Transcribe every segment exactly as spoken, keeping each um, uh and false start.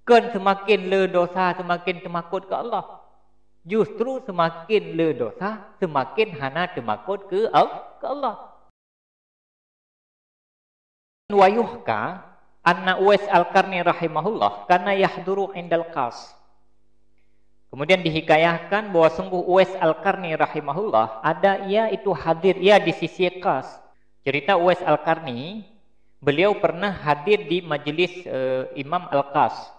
Kon seumaken le dosa seumaken teumakot keu Allah. Justru seumaken le dosa seumaken hana teumakot keu Al-, keu Allah. Wa yuhka anna Uwais Al-Qarni rahimahullah kana yahduru indal qas. Kemudian dihikayahkan bahwa sungguh Uwais Al-Qarni rahimahullah ada ia itu hadir ia di sisi qas. Cerita Uwais Al-Qarni, beliau pernah hadir di majlis, eh, Imam Al-Qas.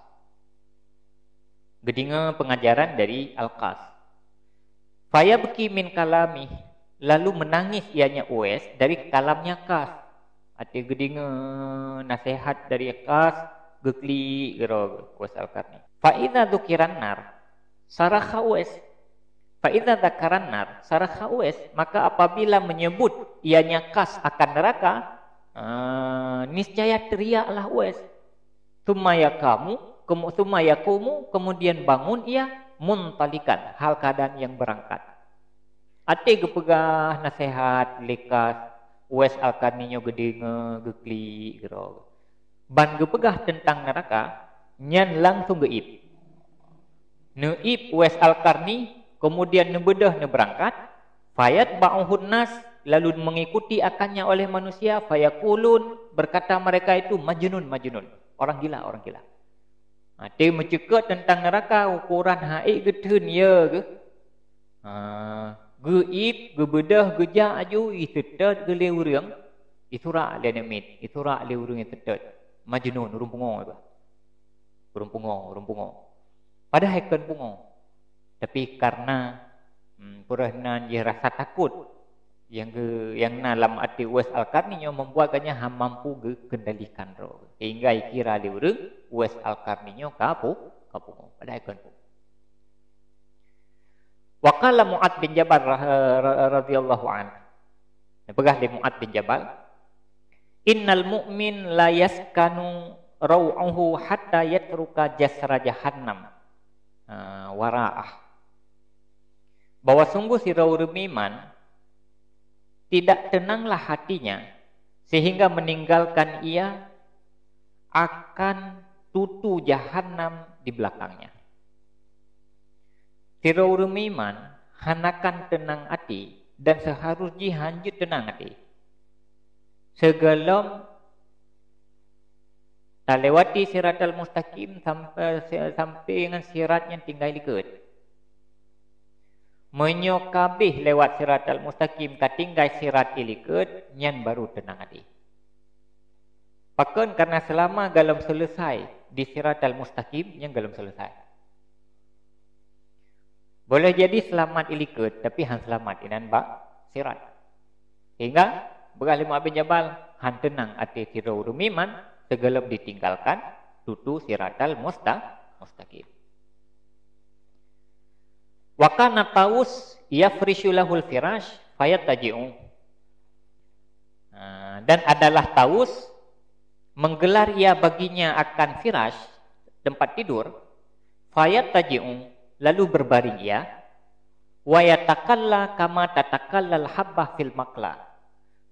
Geudeungoe pengajaran dari Al-Qas. Fayabki min kalami, lalu menangis ianya Uwais dari kalamnya Qas. Até geudeungoe nasihat dari Qas, geuklik keudroe Uwais Al-Qarni. Fa idza dzukiran nar, sarakha Uwais. Fa idza dzakaran nar, sarakha Uwais, maka apabila menyebut ianya Qas akan neraka, ah, niscaya teriaklah Uwais. Tsumma yaqamu, kemu-, tsumma yaqumu, kemudian bangun ia, muntalikan, hal keadaan yang berangkat. Até geupeugah nasihat lé Qas, Uwais Al-Qarni nyoe geudeungoe, geuklik keudroe. Ban geupeugah teuntang neuraka, nyan langsong geuiéb. Neuiéb Uwais Al-Qarni, kemudian neubeudôh neubeurangkat, fayatba'uhun nas, lalu mengikuti akannya oleh manusia, fayaqulun, berkata mereka itu, "Majnun, majnun." Orang gila, orang gila. Até meuceukeut teuntang neuraka, ukoran hai geutheun, ya geuh. Ha, geuiéb, geubeudôh, geujak aju, iseutôt geulée ureuëng, isurak lé aneuk miet, isurak lé ureuëng nyang seutôt. Majnun, ureuëng pungo bah. Ureuëng pungo, ureuëng pungo. Padahai kon pungo. Tapi karena, hmm, peureuhnan jih rasa takot yang ge-, yang na lam até Uwais Al-Qarni nyoe membuat gobnyan hana mampu geukendalikan droe. Sehingga ikira lé ureuëng Uwais Al-Qarni nyoe ka pu-, ka pungo. Padahai kon pungo. Wa qala Mu'adz bin Jabal ra-, ra-, radhiyallahu anhu. Neupeugah lé Mu'adz bin Jabal, "Innal mu'min la yaskanu rau'uhu hatta yatruka jasra jahannam, ah, wara'ah." Bahwa sungguh sidroe ureuëng meuiman tidak tenanglah hatinya sehingga meninggalkan ia akan tutu jahannam di belakangnya. Sidroe ureuëng meuiman hanakan teunang até dan seuharus jih hanjeuet teunang até. Sigohlom talewati siratal mustaqim sampai, sampai ngon sirat nyang tinggai likot. Meunyoe ka abéh lewat siratal mustaqim ka tinggai sirat ilikot, nyan baru teunang até. Pakon? Karena selama gohlom selesai di siratal mustaqim, nyan gohlom selesai. Boleh jadi selamat ilikot, tapi han selamat inan bak sirat. Sehingga peugah lé Mu'adz bin Jabal, han teunang até sidroe ureuëng meuiman sigohlom ditinggalkan tutu siratal musta-, mustaqim. Wa kana Taus yafrishu lahul firash fayattaji'u. Nah, dan adalah Taus menggelar ia baginya akan firash, tempat tidur, fayattaji'u, lalu berbaring ia, wa yatakalla kama tatakallal habbah fil maqla,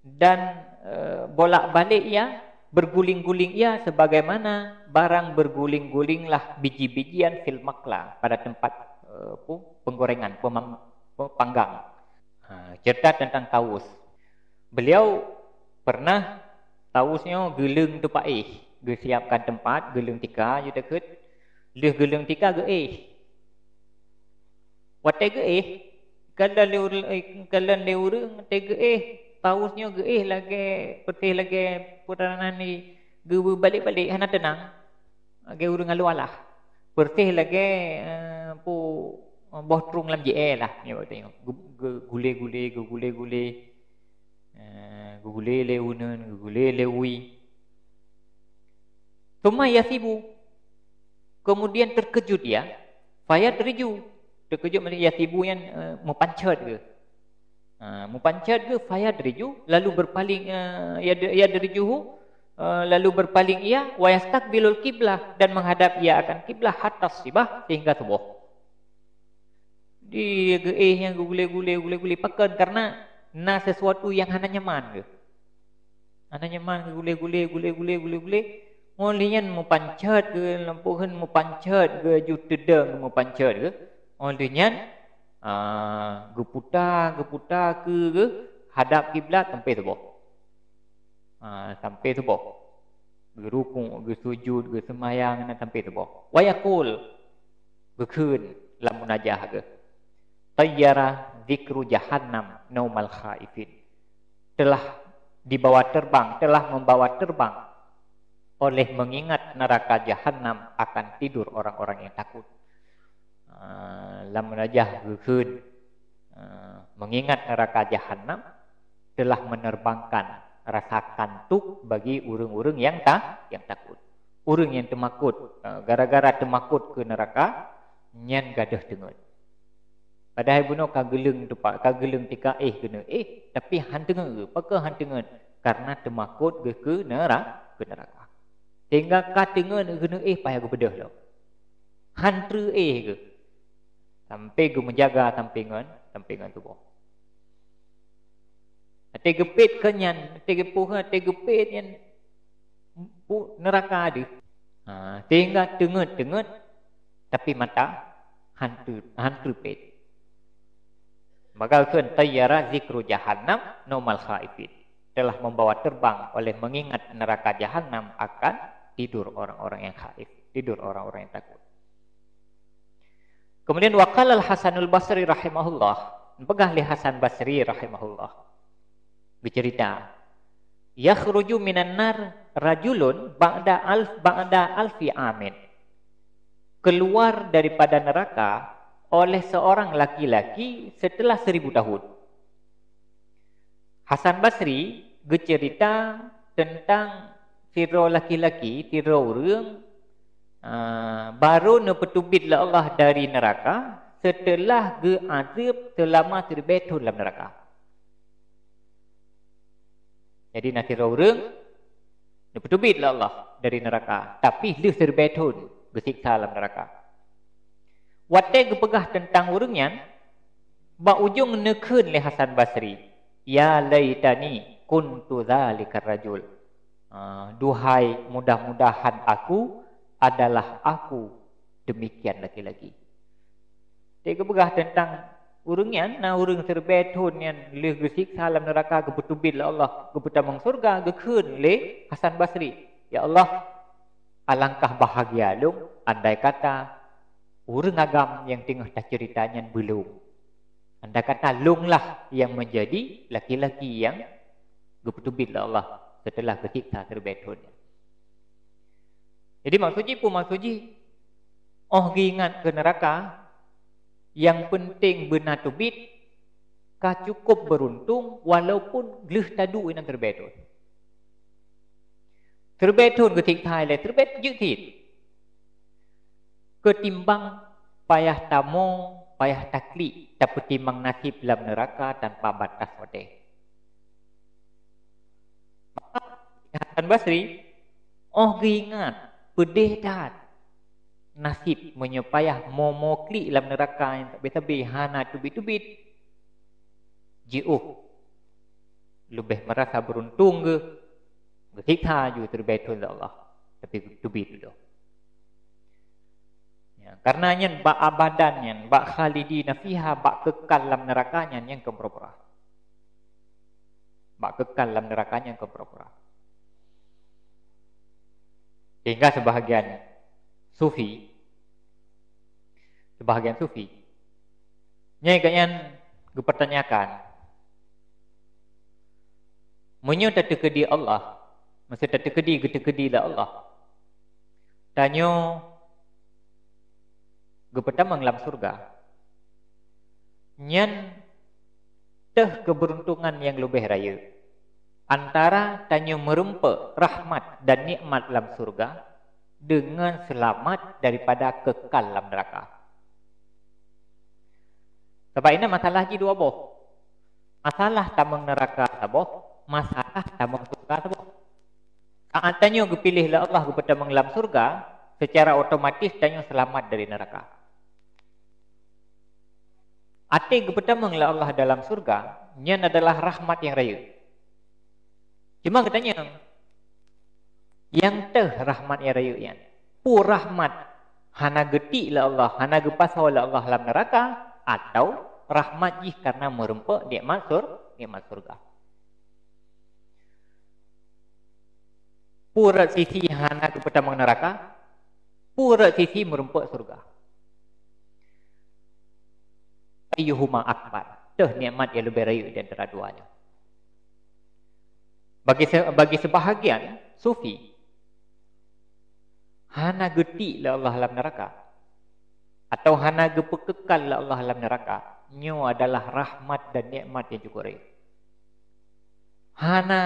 dan, eh, bolak-balik ia, berguling-guling ia sebagaimana barang berguling-gulinglah biji-bijian fil maqla, pada tempat, eh, pu-, penggorengan, pemam-, pemanggang. Ha, cerita tentang Taus. Beliau pernah, Taus nyoe geuleueng teumpat éh, geusiapkan tempat, geuleueng tika, jeuet takheut. Lheueh geuleueng tika geuéh. Watée geuéh, kalon lé ureuëng, eh, kalon lé ureuëng, watée geuéh, Taus nyoe geuéh lagée, peutéh lagée peurana ni, geubeubalék-balék, hana teunang. Lagée ureuëng aloe alah. Peutéh lagée, eh, pu-, boh trueng lam jeuée lah, nyoe tengok. Geu-, geu-, gule-gule, geugule-gule. Eh, geugule lé uneuen, geugule lé wie. Tsumma yasibu. Kemudian terkejut ia, fayadriju. Terkejut maksudnya yasibu nyan, eh, meupancet geuh. Ha, meupancet geuh, fayadriju, lalu berpaling, eh, yad-, yadrijuhu, eh, lalu berpaling ia, wa yastaqbilul qiblah, dan menghadap ia akan kiblah, hatta shibah, sehingga suboh. Di geuéh nyang geugule-gule, gule-gule. Pakon? Karena na sesuatu nyang hana nyaman geuh. Hana nyaman geugule-gule, gule-gule, gule-gule. Óh lheueh nyan meupanchat geuh, lampôh kheun meupanchat geuh, ju teudong meupanchat geuh. Óh lheueh nyan, ah, geuputa, geuputa keu geuh hadap kiblat sampai suboh. Ah, sampai suboh. Geurukuk, geusujud, geuseumayang, na sampai suboh. Wa yaqul, geukheun lam munajah geuh, "Tayyara dzikru jahannam naumal khaifin." Telah dibawa terbang, telah membawa terbang oleh mengingat neraka jahannam akan tidur orang-orang yang takut. Ah, lam munajah geukheun, ah, mengingat neraka jahannam telah menerbangkan rasa kantuk bagi ureuëng-ureuëng yang ta-, yang takut. Ureuëng nyang teumakot, ah, gara-gara teumakot keu neraka, nyan gadôh teungeut. Padahai bunoe ka geuleueng teumpat, ka geuleueng tika éh keuneuk éh, tapi han teungeut. Pakon han teungeut? Karena teumakot geuh keu nera-, keu neraka. Sehingga ka teungeut keuneuk éh payah geubeudôh lom. Han treuk éh geuh. Sampai geumeujaga sampai ngon, sampai ngon suboh. Até geupét keu nyan, até geupoh, até geupét nyan, pu-, neraka deuh. Ha, sehingga teungeut-teungeut, tapi mata han teu-, han treuk pét. Maka kheun, "Tayyara dzikru jahannam naumal khaifin." Telah membawa terbang oleh mengingat neraka jahannam akan tidur orang-orang yang khaif, tidur orang-orang yang takut. Kemudian, wa qala Al-Hasanul Basri rahimahullah, peugah lé Hasan Basri rahimahullah, geuceurita, "Yakhruju minan nar rajulun ba'da alf, ba'da alfi amin." Keluar daripada neraka oleh seorang laki-laki setelah seribu tahun. Hasan Basri geuceurita teuntang sidroe laki-laki, sidroe ureuëng, ah, barô neupeuteubiet lé Allah dari neraka seuteulah geuazeueb seulama siribée thon lam neraka. Jadi, na sidroe ureuëng neupeuteubiet lé Allah dari neraka, tapi lheueh siribée thon geusiksa lam neraka. Watée geupeugah teuntang ureuëng nyan, bak ujong neukheun lé Hasan Basri, "Ya laitani kuntu dzalikar rajul." Ah, duhai, mudah-mudahan aku adalah aku demikian laki-laki. Watée geupeugah teuntang ureuëng nyan, na ureuëng siribée thon nyan lheueh geusiksa lam neraka, geupeuteubiet lé Allah, geupeutamong syeuruga, geukheun lé Hasan Basri, "Ya Allah, alangkah bahagia lôn andai kata ureuëng agam nyang teungoh taceurita nyan beulôn. Andai kata lôn lah nyang meunjadi laki-laki nyang geupeuteubiet lé Allah seuteulah geusiksa siribée thon nyan." Jadi, maksud jih peue? Maksud jih, óh geuingat keu neraka, nyang peunteng beuna teubiet, ka cukup beuruntung walaupun lheueh taduek inan siribée thon. Siribée thon geusiksa ilée, siribée jeuet cit. Keutimbang payah tamoe, payah taklik tapeutimang naseb lam neuraka tanpa batas watée. Maka Hasan Basri, óh geuingat peudeh that naseb meunyoe payah mo-mo klik lam neuraka nyang sabe-sabe hana teubiet-teubiet, jiôh leubeh meurasa beuruntung geuh, geusiksa ju siribée thon lé Allah, tapi teubiet dudoe. Ya, karena nyan bak abadan nyan, bak khalidina fiha, bak kekal lam neuraka nyan, nyan kon pura-pura. Bak kekal lam neuraka nyan kon pura-pura. Sehingga sebahagian sufi, sebahagian sufi, nyan gobnyan geupeutanyakan, meunyoe tateukeudi Allah, maksud tateukeudi, geuteukeudi lé Allah, tanyoe geupeutamong lam syeuruga, nyan teuh keubeuruntungan nyang leubeh rayeuk antara tanyoe meurumpok rahmat dan nikmat lam syeuruga deungon seulamat daripada kekal lam neuraka. Sabab inan masalah jih dua boh. Masalah tamong neuraka saboh, masalah tamong syeuruga saboh. Saat tanyoe geupiléh lé Allah geupeutamong lam syeuruga, secara otomatis tanyoe seulamat dari neuraka. Até geupeutamong lé Allah dalam syeuruga, nyan adalah rahmat nyang rayeuk. Cuma geutanyong, Nyang teuh rahmat nyang rayeuk nyan. Peue rahmat hana geutik lé Allah, hana geupasoe lé Allah lam neuraka, atawa rahmat jih karena meurumpok nikmat sur-, nikmat syurga. Peue rot sisi hana geupeutamong neuraka, peue rot sisi meurumpok syurga. Ayyuhuma akbar? Teuh nikmat nyang leubeh rayeuk di antara dua nyoe. Bagi se-, bagi sebahagian sufi, hana geutik lé Allah lam neuraka, atawa hana geupeukekal lé Allah lam neuraka, nyoe adalah rahmat dan nikmat nyang cukup rayeuk. Hana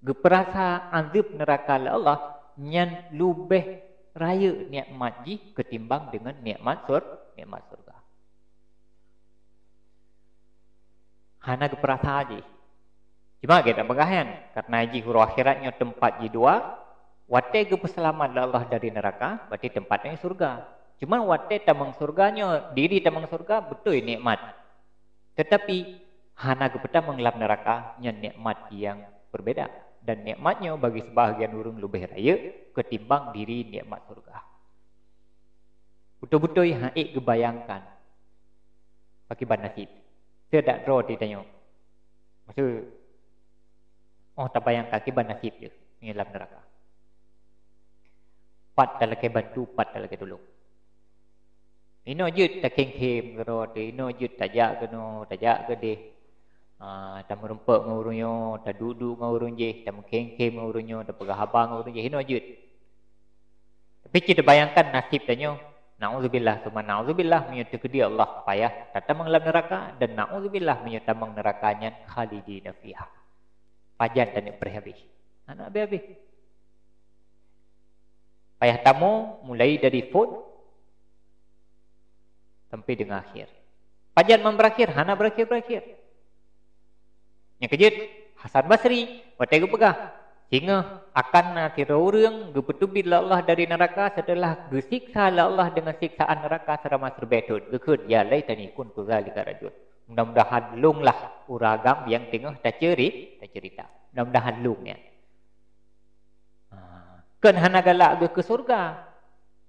geupeurasa azeueb neuraka lé Allah, nyan leubeh rayeuk nikmat jih keutimbang deungon nikmat sur-, nikmat syurga. Hana geupeurasa jih. Cuma gét peugah nyan, karena jih uroe akhirat nyoe teumpat jih dua, watée geupeuseulamat lé Allah dari neuraka, berarti teumpat nyan syurga. Cuma watée tamong syurga nyoe, diri tamong syurga, beutôi nikmat. Tetapi hana geupeutamong lam neuraka, nyan nikmat nyang berbeda. Dan nikmat nyoe bagi sebahagian ureuëng leubeh rayeuk keutimbang diri nikmat syurga. Beutôi-beutôi han ék geubayangkan pakriban nasib. Seudak droe teuh tanyoe. Maksud, oh, tabayangkan kiban nasib teuh ngon lam neuraka. Pat talakée bantu, pat talakée tulông. Inoe jeuet takhém-khém keudroe teuh, inoe jeuet tajak keunoe, tajak keudeh. Ah, tameurumpok ngon ureuëng nyoe, taduek-duek ngon ureuëng jéh, tameukhém-khém ngon ureuëng nyoe, tapeugah haba ngon ureuëng jéh, inoe jeuet. Tapi cit tabayangkan nasib tanyoe, naudzubillah summa naudzubillah, meunyoe teukeudi Allah payah tatamong lam neuraka, dan naudzubillah meunyoe tamong neuraka nyan khalidina fiha. Pajan taneuk preh habéh. Hana habéh-habéh. Payah tamoe mulai dari phon sampai dengan akhir. Pajan man berakhir, hana berakhir-berakhir. Nyang keujeuet, Hasan Basri watée geupeugah, singoh akan na sidroe ureuëng geupeuteubiet lé Allah dari neuraka seuteulah geusiksa lé Allah deungon siksaan neuraka seurama siribée thon. Geukheun, "Ya laitani kuntu dzalika rajul." Mudah-mudahan lôn lah ureuëng agam nyang teungoh taceuri-, taceurita. Mudah-mudahan lôn nyan. Ha, kon hana galak geuh keu syurga,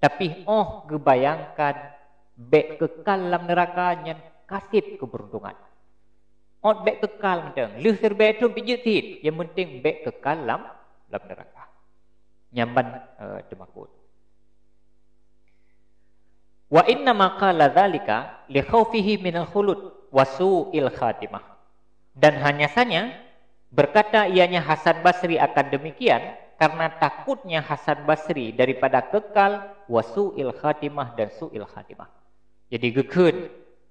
tapi óh geubayangkan bék keukal lam neuraka nyan ka seb keubeuruntongan. Ót bék keukal mantong, lheueh siribée thon pih jeuet cit, nyang penting bék keukal lam, lam neuraka. Nyan ban, eh, teumakot. Wa inna ma qala dzalika li khaufihi minal khulud wa su'il khatimah. Dan hanya saja berkata ianya Hasan Basri akan demikian karena takutnya Hasan Basri daripada kekal wa su'il khatimah dan su'il khatimah. Jadi geukheun,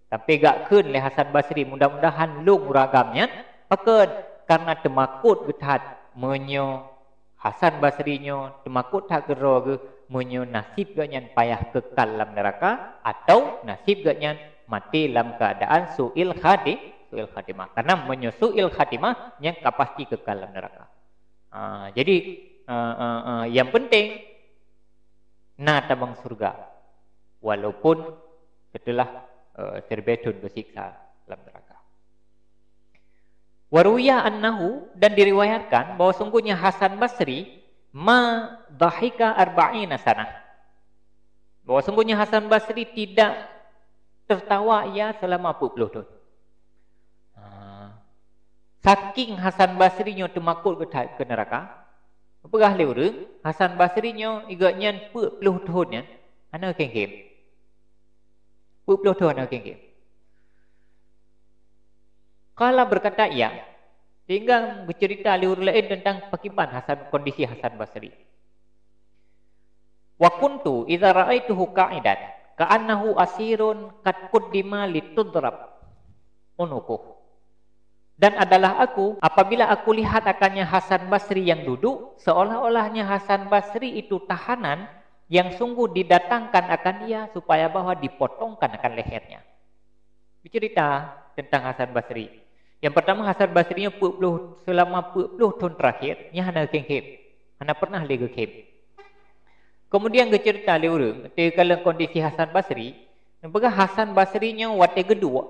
sampai geukheun lé Hasan Basri, "Mudah-mudahan lôn ureuëng agam nyan." Pakon? Karena teumakot geuthat meunyoe Hasan Basri nyoe teumakot that keudroe geuh meunyoe naseb geuh nyan payah keukal lam neuraka, atawa naseb geuh nyan maté lam keuadaan su'il khati-, su'il khatimah. Karena meunyoe su'il khatimah, nyan ka pasti keukal lam neuraka. Ah, jadi, ah, ah, ah, yang penting na tamong syurga, walaupun seuteulah, eh, siribée thon geusiksa lam neuraka. Wa ruwiya annahu, dan diriwayatkan bahwa sungguhnya Hasan Basri ma dhahika arba'ina sanah. Bahwa sungguhnya Hasan Basri tidak tertawa ia selama empat puluh tahun. Ha. Saking Hasan Basri nyoe teumakot geuthat keu neuraka, peugah lé ureuëng, Hasan Basri nyoe i gobnyan peuet ploh thon nyan hana khém-khém. Peuet ploh thon hana khém-khém. Qala, berkata ia, sehingga geuceurita lé ureuëng laén teuntang pakiban Hasan, kondisi Hasan Basri. Wa kuntu idza ra'aituhu qa'idan ka'annahu asirun qad quddima litudrab unuquh. Dan adalah aku, apabila aku lihat akannya Hasan Basri yang duduk, seolah-olahnya Hasan Basri itu tahanan yang sungguh didatangkan akan ia supaya bahwa dipotongkan akan lehernya. Bercerita tentang Hasan Basri. Yang pertama, Hasan Basri nyoe peuet ploh, selama peuet ploh thon terakhir, nyan hana khém-khém. Hana pernah lé geukhém. Kemudian geucerita lé ureuëng, takalon kondisi Hasan Basri, neupeugah Hasan Basri nyoe watée geuduek,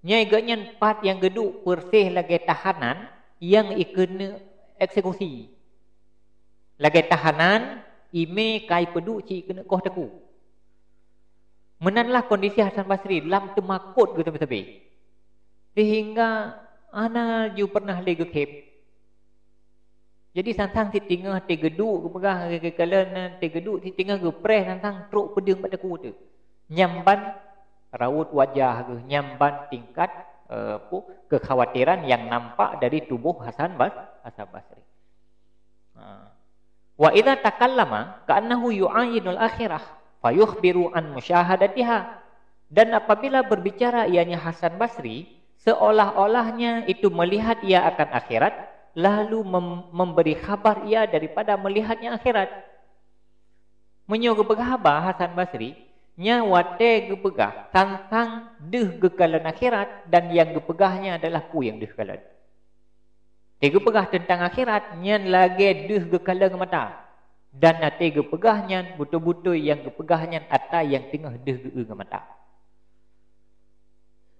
nyan i gobnyan pat nyang geuduek persis lagée tahanan nyang ikeuneuk eksekusi. Lagée tahanan, imé kai peuduek cit keuneuk koh takue. Meunan lah kondisi Hasan Basri lam teumakot geuh sabe-sabe. Sehingga hana ju pernah lé geukhém. Jadi sang-sang cit teungoh teugeuduk geupeugah geukalon, teugeuduk cit teungoh geupreh sang-sang trok peudeueng bak takue teuh. Nyang ban raut wajah geuh, nyang ban tingkat, eh, pu-, kekhawatiran yang nampak dari tuboh Hasan Bas-, Hasan Basri. Ha. Wa idza takallama ka'annahu yu'ayinul akhirah, fayukhbiru an musyahadatiha. Dan apabila berbicara ianya Hasan Basri, seolah-olahnya itu melihat ia akan akhirat, lalu mem-, memberi khabar ia daripada melihatnya akhirat. Meunyoe geupeugah haba Hasan Basri, nyan watée geupeugah tantang deuh geukalon akhirat dan nyang geupeugah nyan adalah peue nyang deuh kalon. Teuh geupeugah teuntang akhirat, nyan lagée deuh geukalon ngon mata. Dan watée geupeugah nyan, beutôi-beutôi nyang geupeugah nyan ata nyang teungoh deuh geu-eu ngon mata.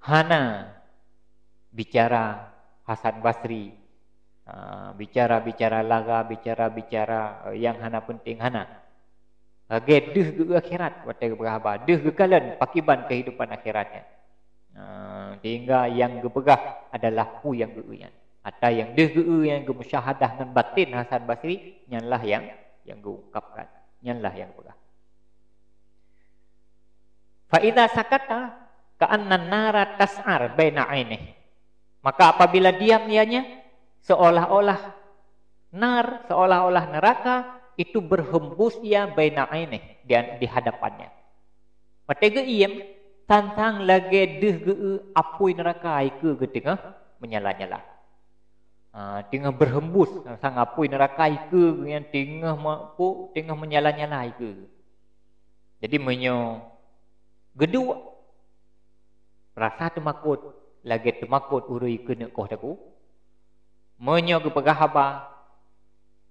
Hana bicara Hasan Basri, ah, bicara-bicara lara, bicara-bicara, eh, nyang hana penting, hana. Lagée deuh geu-eu akhirat watée geupeugah haba, deuh geukalon pakiban kehidupan akhirat nyan. Ah, sehingga nyang geupeugah adalah peue nyang geu-eu nyan. Ata nyang deuh geu-eu nyang geumusyahadah ngon batin Hasan Basri, nyanlah nyang, nyang geuungkapkan. Nyanlah nyang geupeugah. Fa idza sakata ka'anna nara tas'ar baina ainih. Maka apabila diam ianya, seolah-olah nar, seolah-olah neraka itu berhembus ia baina ainih, di, di hadapannya. Watée geuiem, tantang lagée deuh geu-eu apui neraka ikeue geuh teungoh menyala-nyala. Ha, teungoh berhembus, sang apui neraka ikeue geuh nyan teungoh ma-, pu-, teungoh menyala-nyala ikeue geuh. Jadi meunyoe geuduek, rasa teumakot lagée teumakot ureuëng keuneuk koh takue. Meunyoe geupeugah haba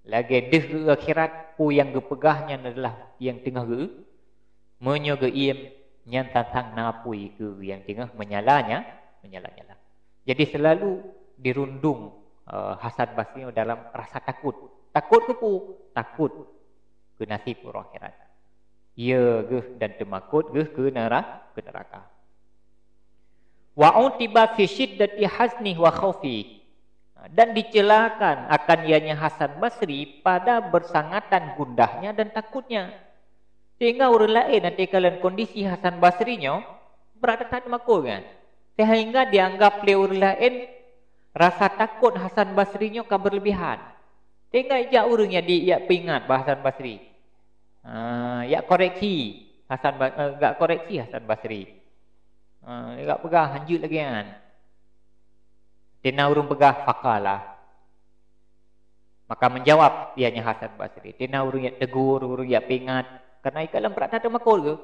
lagée deuh geu-eu akhirat, peue nyang geupeugah nyan adalah nyang teungoh geu-eu. Meunyoe geuiem, nyan tantang na apui ikeue nyang teungoh menyala nya, menyala-nyala. Jadi selalu dirundung, eh, Hasan Basri dalam rasa takot. Takot keu peue? Takot keu nasib uroe akhirat. Ie geuh dan teumakot geuh keu nera-, keu neraka. Wa utiba fi syiddati hazni wa khaufi. Dan dicelakan akan ianya Hasan Basri pada bersangatan gundahnya dan takutnya. Sehingga ureuëng laén watée kalon kondisi Hasan Basri nyoe, brat that teumakot kan. Sehingga dianggap lé ureuëng laén rasa takot Hasan Basri nyoe ka berlebihan. Sehingga ijak ureuëng nyang di-, ijak peuingat bak Hasan Basri. Ah, ijak koreksi Hasan Ba-, eh, ijak koreksi Hasan Basri. Ah, ijak peugah hanjeuet lagée nyan. Teungoh ureuëng peugah faqala. Maka menjawab ianya Hasan Basri. Teungoh ureuëng ijak tegur, ureuëng ijak peuingat. Karena ikalon brat that teumakot geuh.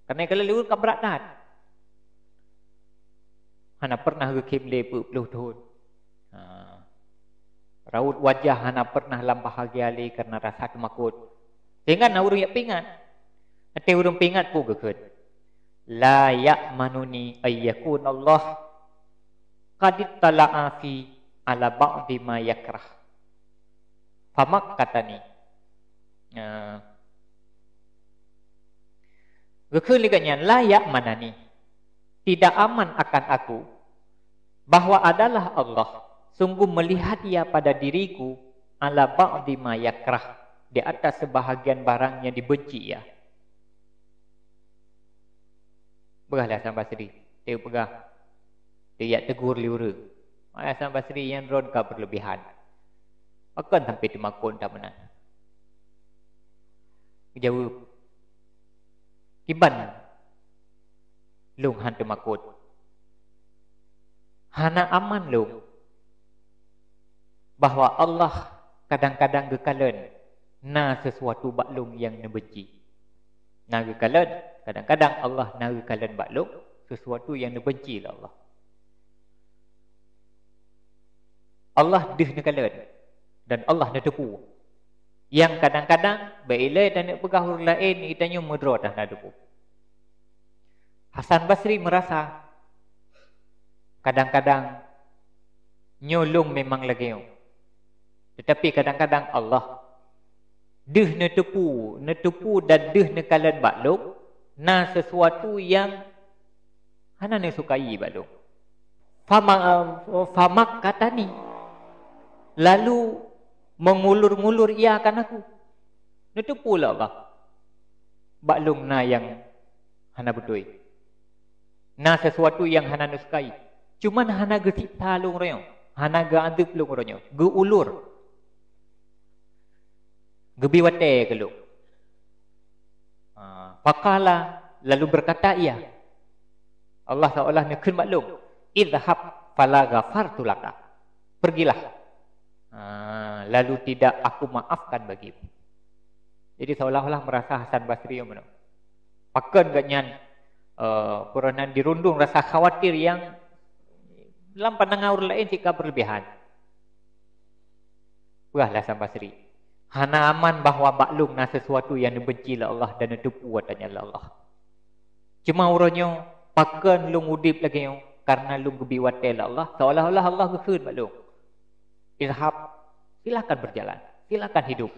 Karena ikalon lé ureuëng ka brat that. Hana pernah geukhém lé peuet ploh thon. Ha. Raut wajah hana pernah lam bahagia lé karena rasa teumakot. Sehingga na ureuëng ijak peuingat. Watée ureuëng peuingat peue geukheun. La ya'manuni ayyakuna Allah qad ittala'a fi ala ba'di ma yakrah. Famakkatani. Nah. Geukheun lé geuhnyan, la ya'manani. Tidak aman akan aku bahwa adalah Allah sungguh melihat ia pada diriku ala ba'di ma yakrah, di atas sebahagian barang yang dibenci ia. Peugah lé Hasan Basri, teupeugah, teuyak tegur lé ureuëng. Hai Hasan Basri, nyan droen ka berlebihan. Pakon sampai teumakot that meunan? Geujaweueb, kiban lôn han teumakot. Hana aman lôn bahwa Allah kadang-kadang geukalon na sesuatu bak lôn nyang neubenci. Na geukalon, kadang-kadang Allah na geukalon bak lôn sesuatu nyang neubenci lé Allah. Allah deuh neukalon dan Allah neuteupeue. Nyang kadang-kadang bak ilée dan neupeugah ureuëng laén, geutanyoe meudroe that na teupeue. Hasan Basri meurasa, kadang-kadang nyoe lôn memang lagée nyoe. Teutapi kadang-kadang Allah Deuh neuteupeue, neuteupeue dan deuh neukalon bak lôn, na sesuatu nyang hana neusukai bak lôn. Fama-, famakkatani, lalu mengulur-ngulur ia akan aku. Neuteupeue lé Allah bak lôn na nyang hana beutôi. Na sesuatu nyang hana neusukai. Cuman hana geusiksa lôn uroe nyoe, hana geuadeueb lôn uroe nyoe, geuulur. Geubi watée keu lôn. Ha, faqala, lalu berkata ia, Allah seolah neukheun bak lôn, "Idhhab fala ghafartu laka." Pergilah. Ha, lalu tidak aku maafkan bagimu. Jadi seolah-olah merasa Hasan Basri yang mana. Pakon gobnyan, eh, peurenan dirundung rasa khawatir yang lam pandangan ureuëng laén cit ka berlebihan. Peugah lé Hasan Basri, "Hana aman bahwa bak lôn na sesuatu nyang neubenci lé Allah dan neuteupeue watée nyan lé Allah. Cuma uroe nyoe, pakon lôn udeb lagée nyoe, karena lôn geubi watée lé Allah, seolah-olah Allah geukheun bak lôn, 'Idhhab, silakan berjalan, silakan hidup.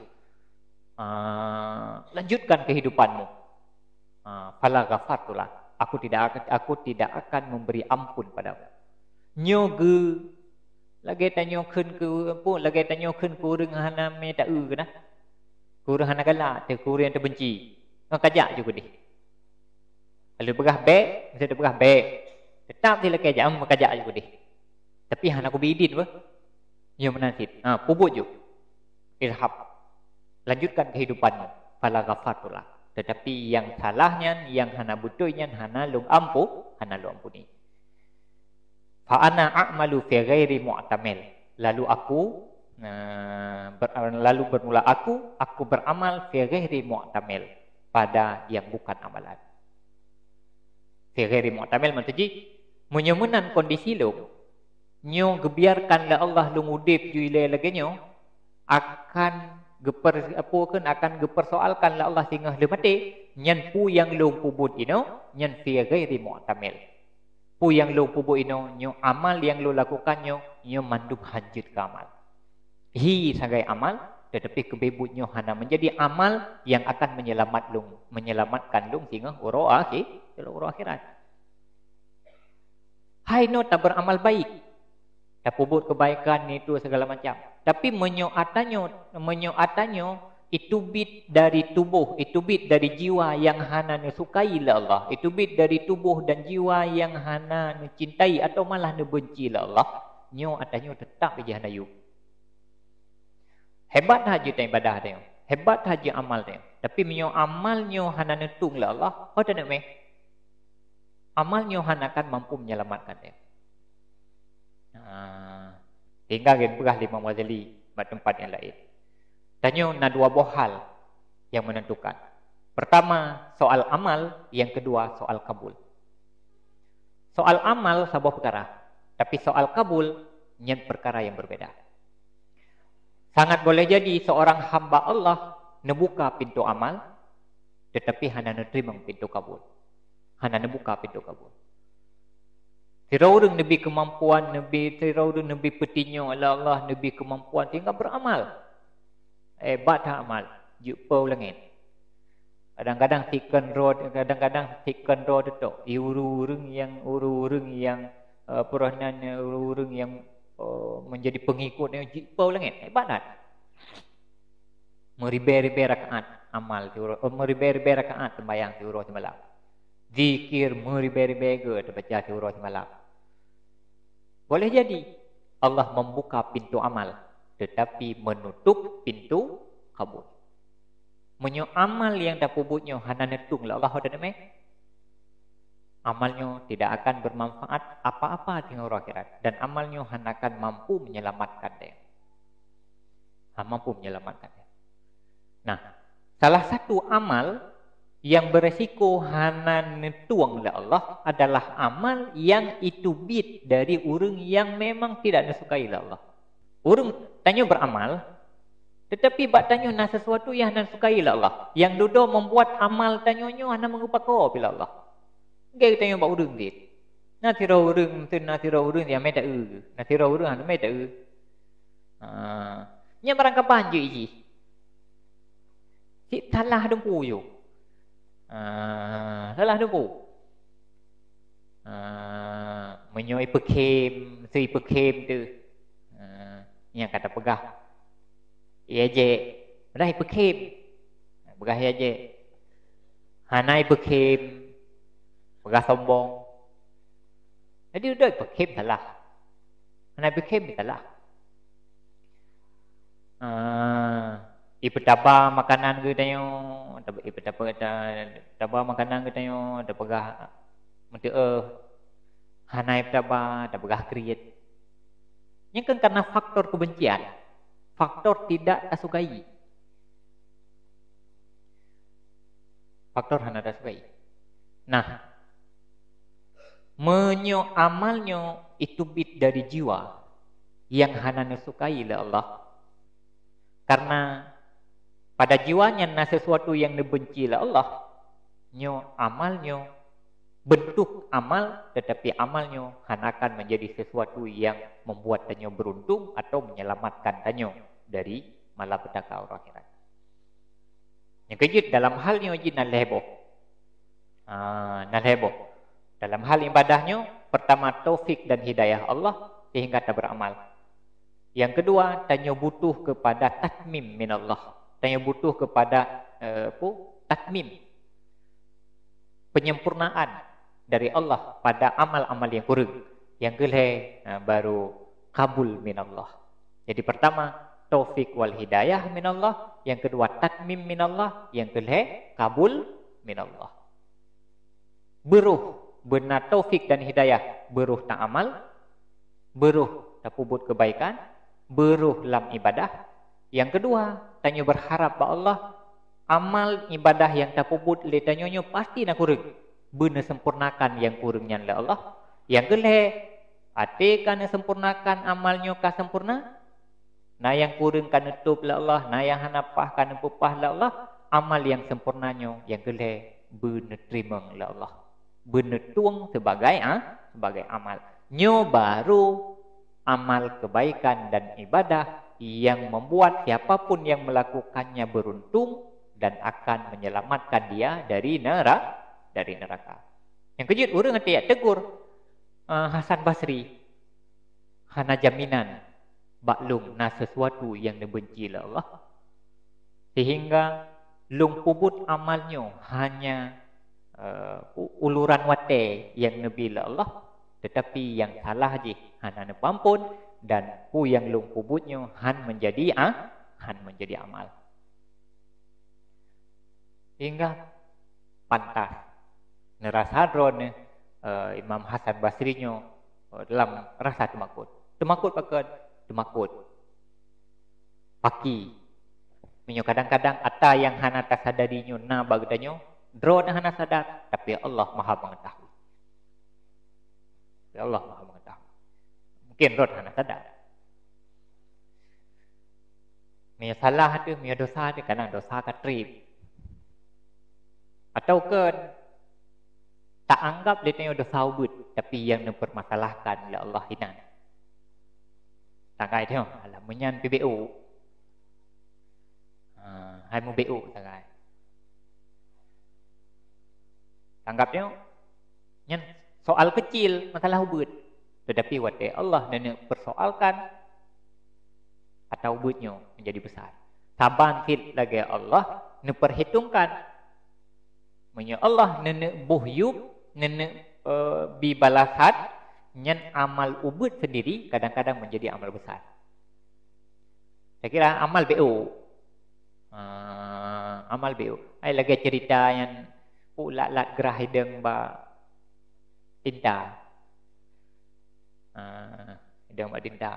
Ah, lanjutkan kehidupanmu. Ah, fala ghafartu lak. Aku tidak akan, aku tidak akan memberi ampun padamu.'" Nyoe geu-, lagée tanyoe kheun keu, apa, lagée tanyoe kheun keu ureuëng hana mé ta-eu keunan. Keu ureuëng hana galak, teuh keu ureuëng nyang teubenci. Ngon kajak ju keudeh. Lalu peugah bék, meusti teupeugah bék. Teutap silakée jak, meuka jak ju keudeh. Tapi hana kubi idin beh. Nyoe meunan cit. Ha, peubuet ju. Idhhab. Lanjutkan kehidupanmu. Fala ghafartu lak. Tetapi nyang salah nyan, nyang hana beutôi nyan hana lôn ampu-, hana lôn ampuni. Fa ana a'malu fi ghairi mu'tamil. Lalu aku, eh, ber-, lalu bermula aku, aku beramal fi ghairi mu'tamil, pada yang bukan amalan. Fi ghairi mu'tamil maksud jih, meunyoe meunan kondisi lôn, nyoe geubiarkan lé Allah lôn udeb ju ilée lagée nyoe, akan geuper-, apa kheun, akan geupersoalkan lé Allah singoh lheueh maté, nyan peue nyang lôn peubuet inoe, nyan fi ghairi mu'tamil. Peue nyang lôn peubuet inoe, nyoe amal nyang lôn lakukan nyoe, nyoe mandum hanjeuet keu amal. Hi sagai amal, tetapi keubeubuet nyoe hana menjadi amal yang akan menyelamat lôn, menyelamatkan lôn singoh uroe akhé-, uroe akhirat. Hai nyoe taberamal baik, tapeubuet keubaikan, ngieng tuha segala macam. Tapi meunyoe atra nyoe, meunyoe atra nyoe iteubiet dari tuboh, iteubiet dari jiwa nyang hana neusukai lé Allah, iteubiet dari tuboh dan jiwa nyang hana neucintai atau malah neubenci lé Allah, nyoe atra nyoe teutap jih hana yum. Hebat that jeuet ibadah tanyoe, hebat that jeuet amal tanyoe. Tapi meunyoe amal nyoe hana neutueng lé Allah, ho taneuk mé? Amal nyoe hana akan mampu menyelamatkan tanyoe. Nah, sehingga geupeugah lé Imam Ghazali bak teumpat nyang laén. Tanyoe na dua boh hal nyang menentukan. Pertama, soal amal, yang kedua, soal kabul. Soal amal saboh peukara, tapi soal kabul nyan peukara nyang beubeda. Sangat boleh jadi seorang hamba Allah neubuka pintoe amal, tetapi hana neuteurimong pintoe kabul. Hana neubuka pintoe kabul. Sidroe ureuëng neubi keumampuan, neubi, sidroe ureuëng neubi peutinyoe lé Allah, neubi keumampuan sehingga beramal. Eh, hebat that amal, jeuet peue u langét. Kadang-kadang sikon droe, kadang-kadang sikon droe teutôk. Ureuëng-ureuëng nyang, ureuëng-ureuëng nyang, eh, peurenan, ureuëng-ureuëng nyang, eh, menjadi pengikut nyang jeuet peue u langét. Hebat that. Meuribée-ribée rakaat amal siuroe, eh, meuribée-ribée rakaat sembahyang siuroe simalam. Zikir meuribée-ribée geuh teubaca siuroe simalam. Boleh jadi Allah membuka pintu amal, tetapi menutup pintu kabul. Meunyoe amal nyang tapeubuet nyoe hana neutueng lé Allah, ho taneuk mé? Amal nyoe tidak akan bermanfaat apa-apa di uroe akhirat, dan amal nyoe hana akan mampu menyelamatkan tanyoe. Ha, mampu menyelamatkan tanyoe. Nah, salah satu amal yang beresiko hana neutueng lé Allah adalah amal yang iteubiet dari ureuëng yang memang tidak neusukai lé Allah. Ureuëng tanyoe beramal, tetapi bak tanyoe na sesuatu yang hana neusukai lé Allah. Yang dudoe membuat amal tanyoe nyoe hana meugeupakoe lé Allah. Gét tanyoe bak ureuëng gét. Na sidroe ureuëng, na sidroe ureuëng nyang mé ta-eu, na sidroe ureuëng hana mé ta-eu. Ha, nyan barang kaban jeuet jih. Cit salah teumpu yôh. Ah, salah teumpu. Ah, meunyoe ipeukhem, si ipeukhem tu. Ah, nyang ka tapeugah. Ia jek, padahai ipeukhem. Peugah ia jek. Hana ipeukhem, peugah sombong. Jadi udah ipeukhem salah. Hana ipeukhem salah. Ah, ipeutaba makanan geutanyoe, tab-, ipeutaba, ta-, taba makanan geutanyoe, tapeugah meuteu'oh, hana ipeutaba, tapeugah kriet. Nyan kan karena faktor kebencian, faktor tidak tasukai. Faktor hana tasukai. Nah, meunyoe amal nyoe iteubiet dari jiwa nyang hana neusukai lé Allah, karena pada jiwa nyan na sesuatu nyang neubenci lé Allah, nyoe amal nyoe bentuk amal, tetapi amal nyoe hana akan menjadi sesuatu yang membuat tanyoe beruntung atau menyelamatkan tanyoe dari malapetaka uroe akhirat. Nyang keujeuet dalam hal nyoe jih na lhèe boh. Ah, na lhèe boh. Dalam hal ibadah nyoe, pertama taufik dan hidayah Allah sehingga taberamal. Yang kedua, tanyoe butuh kepada tatmim minallah. Tanyoe butuh kepada, eh, apa? Tatmim. Penyempurnaan dari Allah pada amal-amal nyang kureueng. Nyang keulhèe, eh, baru kabul minallah. Jadi pertama, taufik wal hidayah minallah, yang kedua tatmim minallah, yang keulhèe kabul minallah. Beurôh beuna taufik dan hidayah, beurôh ta'amal, beurôh tapeubuet keubaikan, beurôh lam ibadah. Yang kedua, tanyoe berharap bak Allah, amal ibadah nyang tapeubuet lé tanyoe nyoe pasti na kureueng, beuneusempurnakan nyang kureueng nyan lé Allah. Yang keulhèe, até ka neusempurnakan amal nyoe ka sempurna, na nyang kureueng ka neutôb lé Allah, na nyang hana paih ka neupeupah lé Allah, amal nyang sempurna nyoe nyang keulhèe beuneuteurimong lé Allah, beuneutông sebagai, ah, sebagai amal. Nyoe baru amal kebaikan dan ibadah yang membuat siapapun yang melakukannya beruntung dan akan menyelamatkan dia dari nera-, dari neraka. Nyang keujeuet ureueng até jak tegur, eh, Hasan Basri, hana jaminan bak lôn na sesuatu nyang neubenci lé Allah, sehingga lôn peubuet amal nyoe hanya, eh, u-, uluran watèe nyang neubi lé Allah, tetapi nyang salah jih hana neupeuampon, dan peue nyang lôn peubuet nyoe han menjadi a-, han menjadi amal. Sehingga pantas neurasa droeneuh, eh, Imam Hasan Basri nyoe, eh, dalam rasa teumakot. Teumakot pakon? Teumakot paki. Meunyoe kadang-kadang atra nyang hana tasadari nyoe na bak geutanyoe, droeneuh hana sadar, tapi Allah Maha Mengetahui. Tapi Allah Maha Mengetahui. Mungkin droeneuh hana sadar. Meunyoe salah teuh, meunyoe dosa teuh, kadang dosa ka trép. Atau kon taanggap lé tanyoe dosa ubeut, tapi nyang neupeurmasalahkan lé Allah inan. Sagai teuh, alah meunyan pih beu. Ha, hai mubeu sagai. Tanggap nyoe, nyan soal kecil, masalah ubeut. Tetapi watèe Allah neuneuk persoalkan, atra ubeut nyoe menjadi besar. Saban cit lagèe Allah neuperhitungkan. Meunyoe Allah neuneuk boh yub, neuneuk, eh, bi balasan, nyan amal ubeut sendiri kadang-kadang menjadi amal besar. Saya kira amal beu. Ah, amal beu. Ai lagèe cerita nyan, pu lat-lat grah idong bak tinta. Ah, idong bak tinta.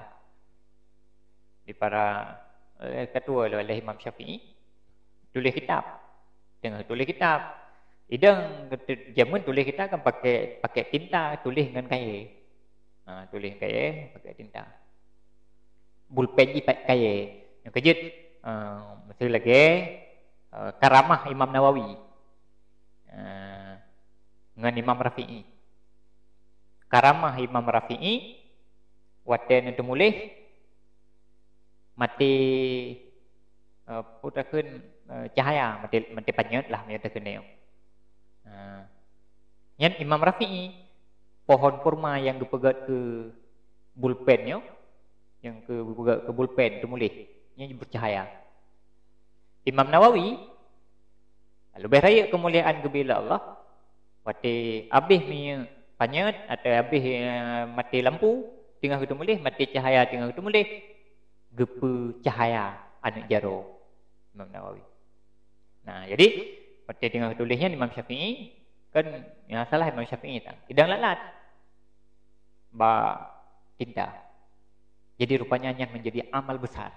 Di para, eh, ketua oleh Imam Syafi'i, tuléh kitab. Teungoh tuléh kitab. Idong jameun tuléh kitab kan pakai, pakai tinta, tuléh ngon kayèe. Ha, tuléh kayèe, pakai tinta. Bulpen jih pakai kayèe. Nyang keujeuet, eh, meusti lagèe, eh, karamah Imam Nawawi. Eh, ngon Imam Rafi'i. Karamah Imam Rafi'i, watèe neuteumuléh, maté, eh, peue takheun, eh, cahaya, maté, maté panyöt lah meunyoe teukeunong. Ha. Nyan Imam Rafi'i, pohon kurma nyang geupeugét keu bulpen nyoe, nyang geupeugét keu bulpen teumuléh, nyan beucahaya. Imam Nawawi, leubeh rayeuk keumuliaan geubri lé Allah, watée abéh minyeuk panyöt atau abéh, eh, maté lampu, teungoh geuteumuléh, maté cahaya teungoh geuteumuléh, geupeucahaya aneuëk jaroe, Imam Nawawi. Nah, jadi, watée teungoh tuléh nyan Imam Syafi'i, kan nyang salah Imam Syafi'i tan. Idang lalat bak tinta. Jadi, rupanya nyan menjadi amal besar.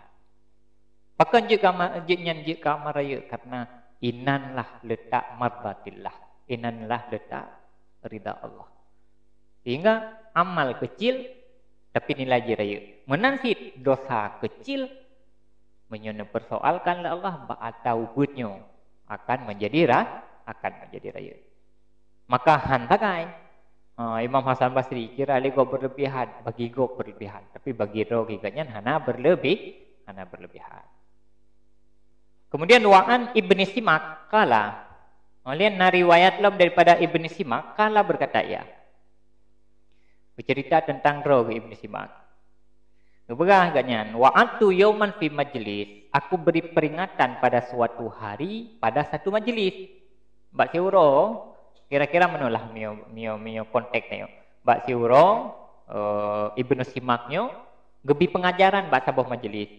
Pakon jeuet keu amal, jeuet nyan jeuet keu amal rayeuk, karena inanlah letak mardatillah. Inanlah letak ridha Allah. Sehingga amal kecil, tapi nilai jih rayeuk. Meunan cit dosa kecil, meunyoe neupersoalkan lé Allah, bak ata ubeut nyoe akan menjadi ra-, akan menjadi rayeuk. Maka han sagai. Ha, Imam Hasan Basri kira lé gob berlebihan, bagi gob berlebihan, tapi bagi droe geuh nyan hana berlebih, hana berlebihan. Kemudian, wa an Ibni Simak qala, kemudian na riwayat lom daripada Ibni Simak, qala, berkata ia. Bercerita tentang droe geuh Ibni Simak. Geupeugah geuh nyan, "Wa'adtu yauman fi majlis, aku beri peringatan pada suatu hari pada satu majlis." Bak siuroe, kira-kira meunoe lah mio, mio, mio konteks nyoe. Bak siuroe, eh, Ibnu Simak nyoe geubi pengajaran bak saboh majlis.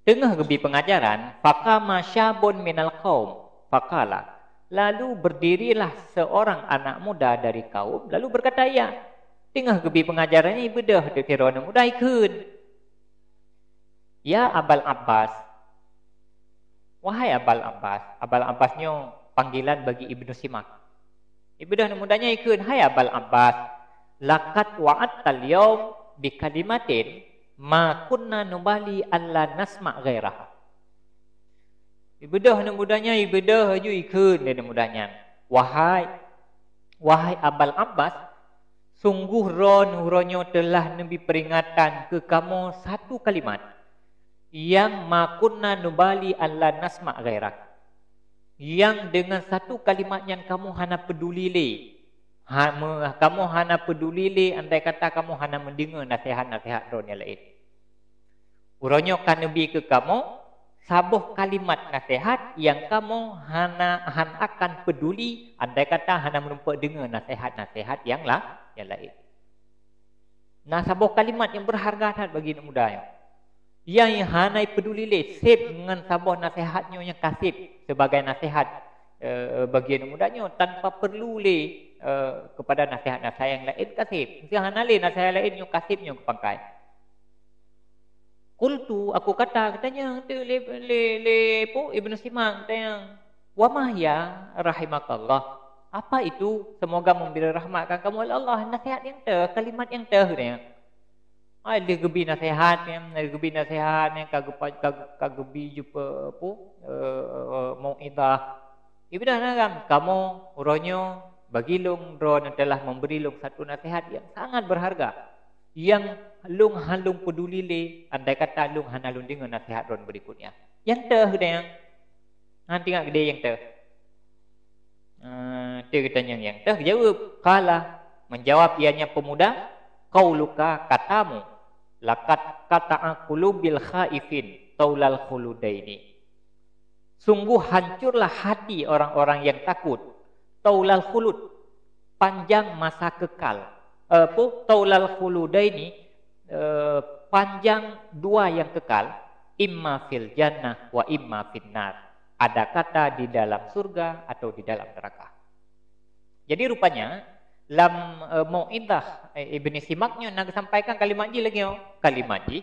Teungoh geubi pengajaran, faqama syabun minal qaum, faqala, lalu berdirilah seorang anak muda dari kaum, lalu berkata ia, teungoh geubi pengajaran nyan, ibeudôh teuk sidroe aneuk muda ikheun, "Ya Abal Abbas." Wahai Abal Abbas, Abal Abbas nyoe panggilan bagi Ibnu Simak. Ibeudôh aneuk muda nyan ikheun, "Hai Abal Abbas, laqad wa'adtal yaum bi kalimatin ma kunna nubali alla nasma' ghairaha." Ibeudôh aneuk muda nyan, ibeudôh laju ikheun lé aneuk muda nyan, "Wahai, wahai Abal Abbas, sungguh droen uroe nyoe teulah neubi peringatan keu kamoe satu kalimat, nyang ma kunna nubali alla nasma' ghairak." Nyang deungon satu kalimat nyan kamoe hana peuduli lé. Ha, me-, kamoe hana peuduli lé andai kata kamoe hana meudeungoe naseuhat-naseuhat droen nyang laén. Uroe nyoe ka neubi keu kamoe saboh kalimat naseuhat nyang kamoe hana, han akan peuduli andai kata hana meurumpok deungoe naseuhat-naseuhat nyang la-, nyang laén. Na saboh kalimat nyang beurharga that bagi aneuk muda nyoe. Nyang hana peuduli lé, seb ngon saboh naseuhat nyoe nyang ka seb sibagai naseuhat, eh, bagi aneuk muda nyoe tanpa peurlu lé, eh, keupada naseuhat-naseuhat nyang laén ka seb. Meuseu hana lé naseuhat laén nyoe ka seb nyoe keu pangkai. Qultu, aku kata, geutanyong teuk lé, lé, lé, peue, Ibnu Simak, geutanyong, "Wa ma hiya, rahimakallah? Apa itu? Semoga memberi rahmat kan kamu oleh Allah." Naseuhat nyang teuh, kalimat nyang teuh, geutanyong. Ai, lheueh geubi naseuhat nyan, lheueh geubi naseuhat nyan, ka geupa-, ka, ka geubi jeupe-, peue, eh, mau'izah. Ibadah na kan, kamoe uroe nyoe bagi lôn, droeneuh telah memberi lôn satu naseuhat nyang sangat beurharga, nyang lôn han lôn peuduli lé andai kata lôn hana lôn deungoe naseuhat droeneuh beurikot nyan. Nyang teuh, geutanyong. Han teuingat geude nyang teuh. Eh, teuh geutanyong nyang teuh, geujaweueb. Qala, menjawab ianya pemuda, "Qauluka, katamu, laqad qata'a qulubil khaifin taulal khuludaini." Sungguh hancurlah hati orang-orang yang takut, taulal khulud, panjang masa kekal. Eh, peue, taulal khuludaini, eh, panjang dua yang kekal, imma fil jannah wa imma fin nar. Ada kata di dalam surga atau di dalam neraka. Jadi rupanya lam, eh, mau'izah, eh, Ibni Simak nyoe na geusampaikan kalimat jih lagée nyoe. Kalimat jih,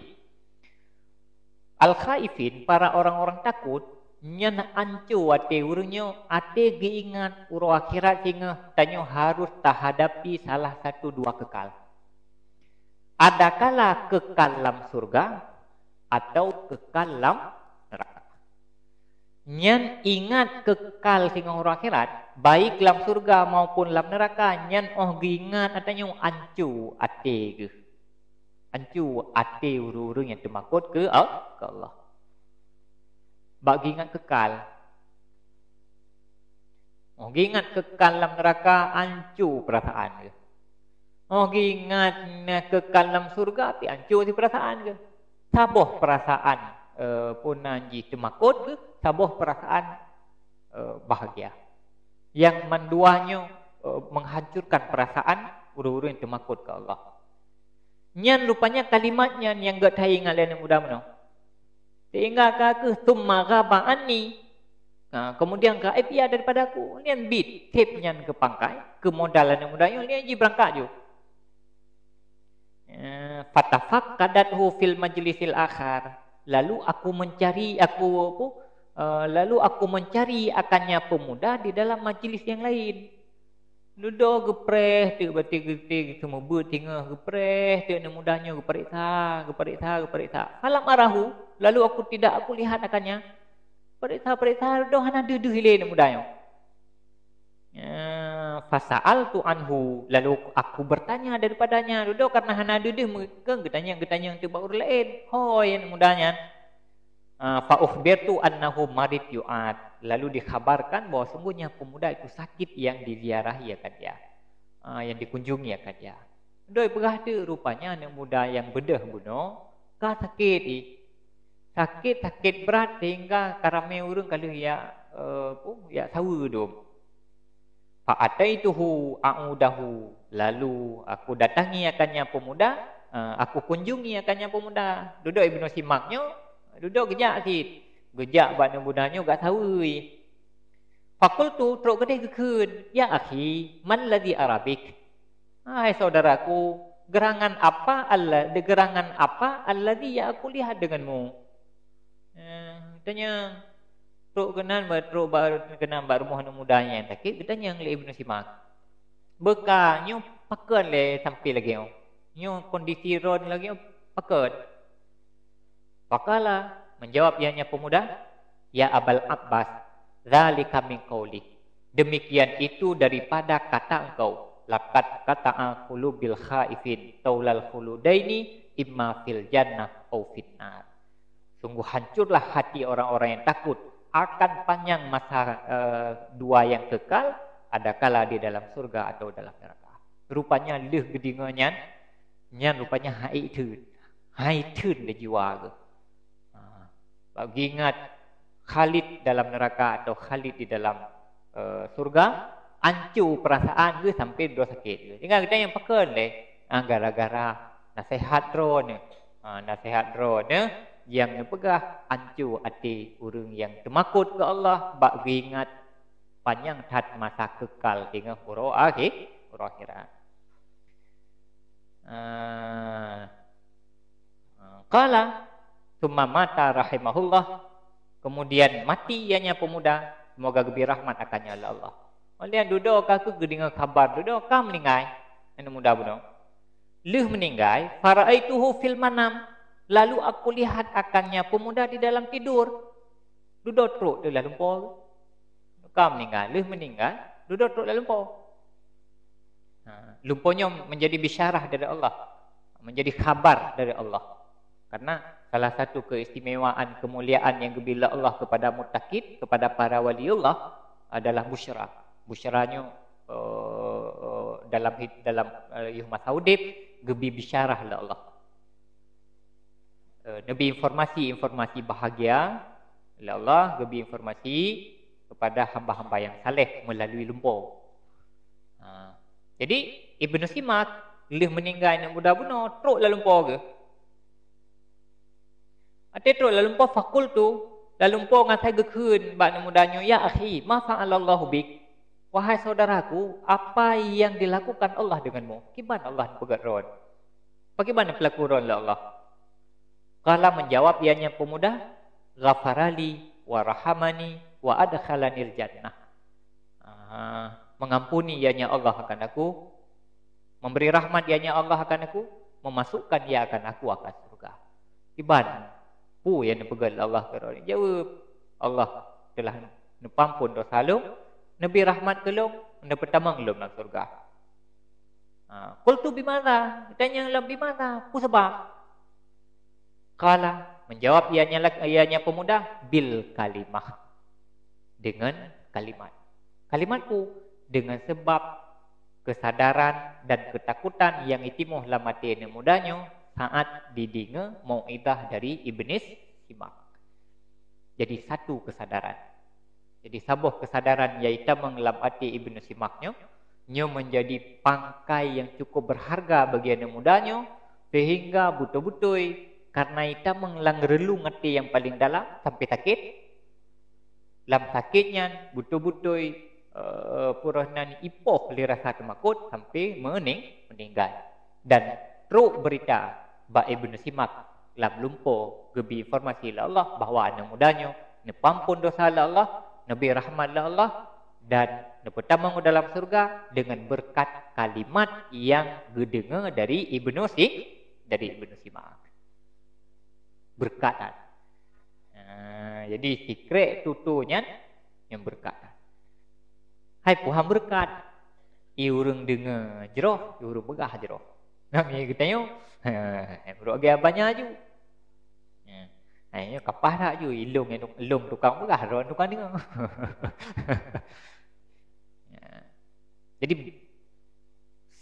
"Al-khaifin, para orang-orang takut, nyan anco até ureuëng nyoe, até geuingat uroe akhirat singoh tanyoe harus tahadapi salah satu dua kekal. Adakala kekal lam surga atau kekal lam neraka." Nyan ingat kekal singoh uroe akhirat, baik lam surga maupun lam neraka, nyan óh geuingat ata nyoe anco até geuh. Anco até ureuëng-ureuëng nyang teumakot keu Al-, keu Allah. Bak geuingat kekal. Oh, geuingat kekal lam neuraka, anco peurasaan geuh. Oh, geuingat na kekal lam syurga, pih anco si peurasaan geuh. Saboh peurasaan, eh, puna jih teumakot geuh, saboh peurasaan, eh, bahagia. Nyang mandua nyoe, eh, menghancurkan peurasaan ureuëng-ureuëng nyang teumakot keu Allah. Nyan rupanya kalimat nyan nyang geuthai ingat lé aneuk muda meunoe. Sehingga ka keuh, "Tsumma ghaba anni." Ha, kemudian gaib ia daripada aku. Nyan bit, sép nyan keu pangkai, keu modal aneuk muda nyoe, nyan jih beurangkat ju. Eh, "Fatafaqqadathu fil majlisil akhar." Lalu aku mencari, aku apa, eh, lalu aku mencari akannya pemuda di dalam majlis yang lain. Dudoe geupreh teuk, bati geuti, geuseumeubeuet singoh, geupreh teuk aneuk muda nyoe, geupareksa, geupareksa, geupareksa. "Falam arahu," lalu aku tidak, aku lihat akannya. Pareksa-pareksa, dudoe hana deuh-deuh lé aneuk muda nyoe. Ya, "fasa'altu anhu," lalu aku bertanya daripadanya. Dudoe karena hana deuh-deuh, mungkin geutanyong-geutanyong teuk bak ureuëng laén. Hoi aneuk muda nyan. Ah, "fa ukhbirtu annahu marid yu'ad." Lalu dikhabarkan bahwa sungguhnya pemuda itu sakit yang diziarahi akan dia. Ah, yang dikunjungi akan dia. Dudoe peugah teuk, rupanya aneuk muda nyang beudeuh bunoe ka sakét jih. Sakét, sakét brat sehingga ka ramé ureuëng ka lheueh jak, eh, peue, jak saweue dum. "Fa ataituhu a'udahu," lalu aku datangi akannya pemuda, eh, aku kunjungi akannya pemuda. Dudoe Ibnu Simak nyoe, dudoe geujak cit. Geujak bak aneuk muda nyoe jak saweue. "Faqultu," trok keudeh geukheun, "Ya akhi, man ladzi ara bik?" Hai saudaraku, gerangan apa alla-, gerangan apa alladzi yang aku lihat denganmu? Eh, tanyong, trok keunan ba-, trok ba-, keunan bak rumoh aneuk muda nyang sakét, geutanyong lé Ibnu Simak. "Beuka nyoe pakon lé sampai lagée nyoe? Nyoe kondisi droe lagée nyoe pakon?" Faqala, menjawab ianya pemuda, "Ya Abal Abbas, dzalika min qaulik. Demikian itu daripada kata engkau, laqad qata'a qulubil khaifin taulal khuludaini imma fil jannah au fin nar." Sungguh hancurlah hati orang-orang yang takut akan panjang masa, eh, dua yang kekal, adakala di dalam surga atau dalam neraka. Rupanya lheueh geudeungoe nyan, nyan rupanya hai theun. Hai theun lé jiwa geuh. Ha, bak geuingat Khalid dalam neraka atau Khalid di dalam, eh, surga, anco peurasaan geuh sampai dudoe sakét geuh. Tinggai geutanyoe pakon lé, ah, gara-gara naseuhat droeneuh. Ah, naseuhat droeneuh nyang neupeugah anco até ureuëng nyang teumakot keu Allah bak geuingat panyang that masa kekal singoh uroe akhé-, uroe akhirat. Ah, qala, "Tsumma mata rahimahullah," kemudian mati ianya pemuda, semoga geubri rahmat akannya oleh Allah. Kemudian dudoe ka keuh geudeungoe khabar, dudoe ka meuninggai aneuk muda bunoe. Lheueh meuninggai, "Faraaituhu fil manam," lalu aku lihat akannya pemuda di dalam tidur. Dudoe trok di dalam lumpoe. Ka meuninggai, lheueh meuninggai, dudoe trok dalam lumpoe. Ha, lumpoe nyoe menjadi bisyarah dari Allah, menjadi khabar dari Allah. Karena salah satu keistimewaan, kemuliaan yang geubri lé Allah kepada muttaqin, kepada para waliullah adalah busyra. Busyra nyoe, eh, dalam hid-, dalam, eh, yoh masa udeb geubri bisyarah lé Allah. Eh, neubri informasi-informasi bahagia lé Allah, geubri informasi kepada hamba-hamba yang saleh melalui lumpoe. Ha. Jadi, Ibnu Simak lheueh meuninggai aneuk muda bunoe, trok lam lumpoe geuh. Até trok lam lumpoe, faqultu, lam lumpoe ngon asai geukheun bak aneuk muda nyoe, "Ya akhi, ma fa'alallahu bik?" Wahai saudaraku, apa yang dilakukan Allah denganmu? Kiban Allah peugét droen? Pakriban peulaku droen lé Allah? Qala, menjawab ianya pemuda, "Ghafarali wa rahamani wa adkhalanil jannah." Ah, mengampuni ianya Allah akan aku, memberi rahmat ianya Allah akan aku, memasukkan ia akan aku akan surga. Kiban peue nyang neupeugét lé Allah keu droe? Jaweueb, "Allah telah neupeuampôn desya lôn, neubri rahmat keu lôn, neupeutamong lôn lam syeuruga." Ha, qultu, "Bimadza?" Tanyong lom, "Bimadza?" Peue sabab? Qala, Menjawab ianya, ianya pemuda, bil kalimah, dengan kalimat. Kalimat peue? Dengan sebab kesadaran dan ketakutan nyang itimoh lam até aneuk muda nyoe saat dideungoe mau'izah dari Ibnu Simak. Jadi satu kesadaran. Jadi saboh kesadaran nyang itamong lam até Ibnu Simak nyoe, nyoe menjadi pangkai nyang cukup berharga bagi aneuk muda nyoe, sehingga beutôi-beutôi karena itamong lam reulung até nyang paleng dalam sampai sakét. Lam sakét nyan beutôi-beutôi, eh, peue nan ipoh lé rasa teumakot sampai meuning-, meuninggai. Dan trok beurita bak Ibnu Simak lam lumpoe geubri informasi lé Allah bahwa aneuk muda nyoe neupeuampon dosa lé Allah, neubri rahmat lé Allah, dan neupeutamong u dalam syeuruga dengan beureukat kalimat nyang geudeungoe dari Ibnu Si-, dari Ibnu Simak. Beureukat that. Ha, jadi sikrek tutoe nyan nyang beureukat that. Hai, peue han beureukat? I ureuëng deungoe jroh, i ureuëng peugah jroh. Nami geutanyoe, ha, meurok gaya banyak ju. Ha, ha, nyoe kapah that ju, i lôn, i lôn tukang peugah, droe tukang deungoe. Ha. Jadi,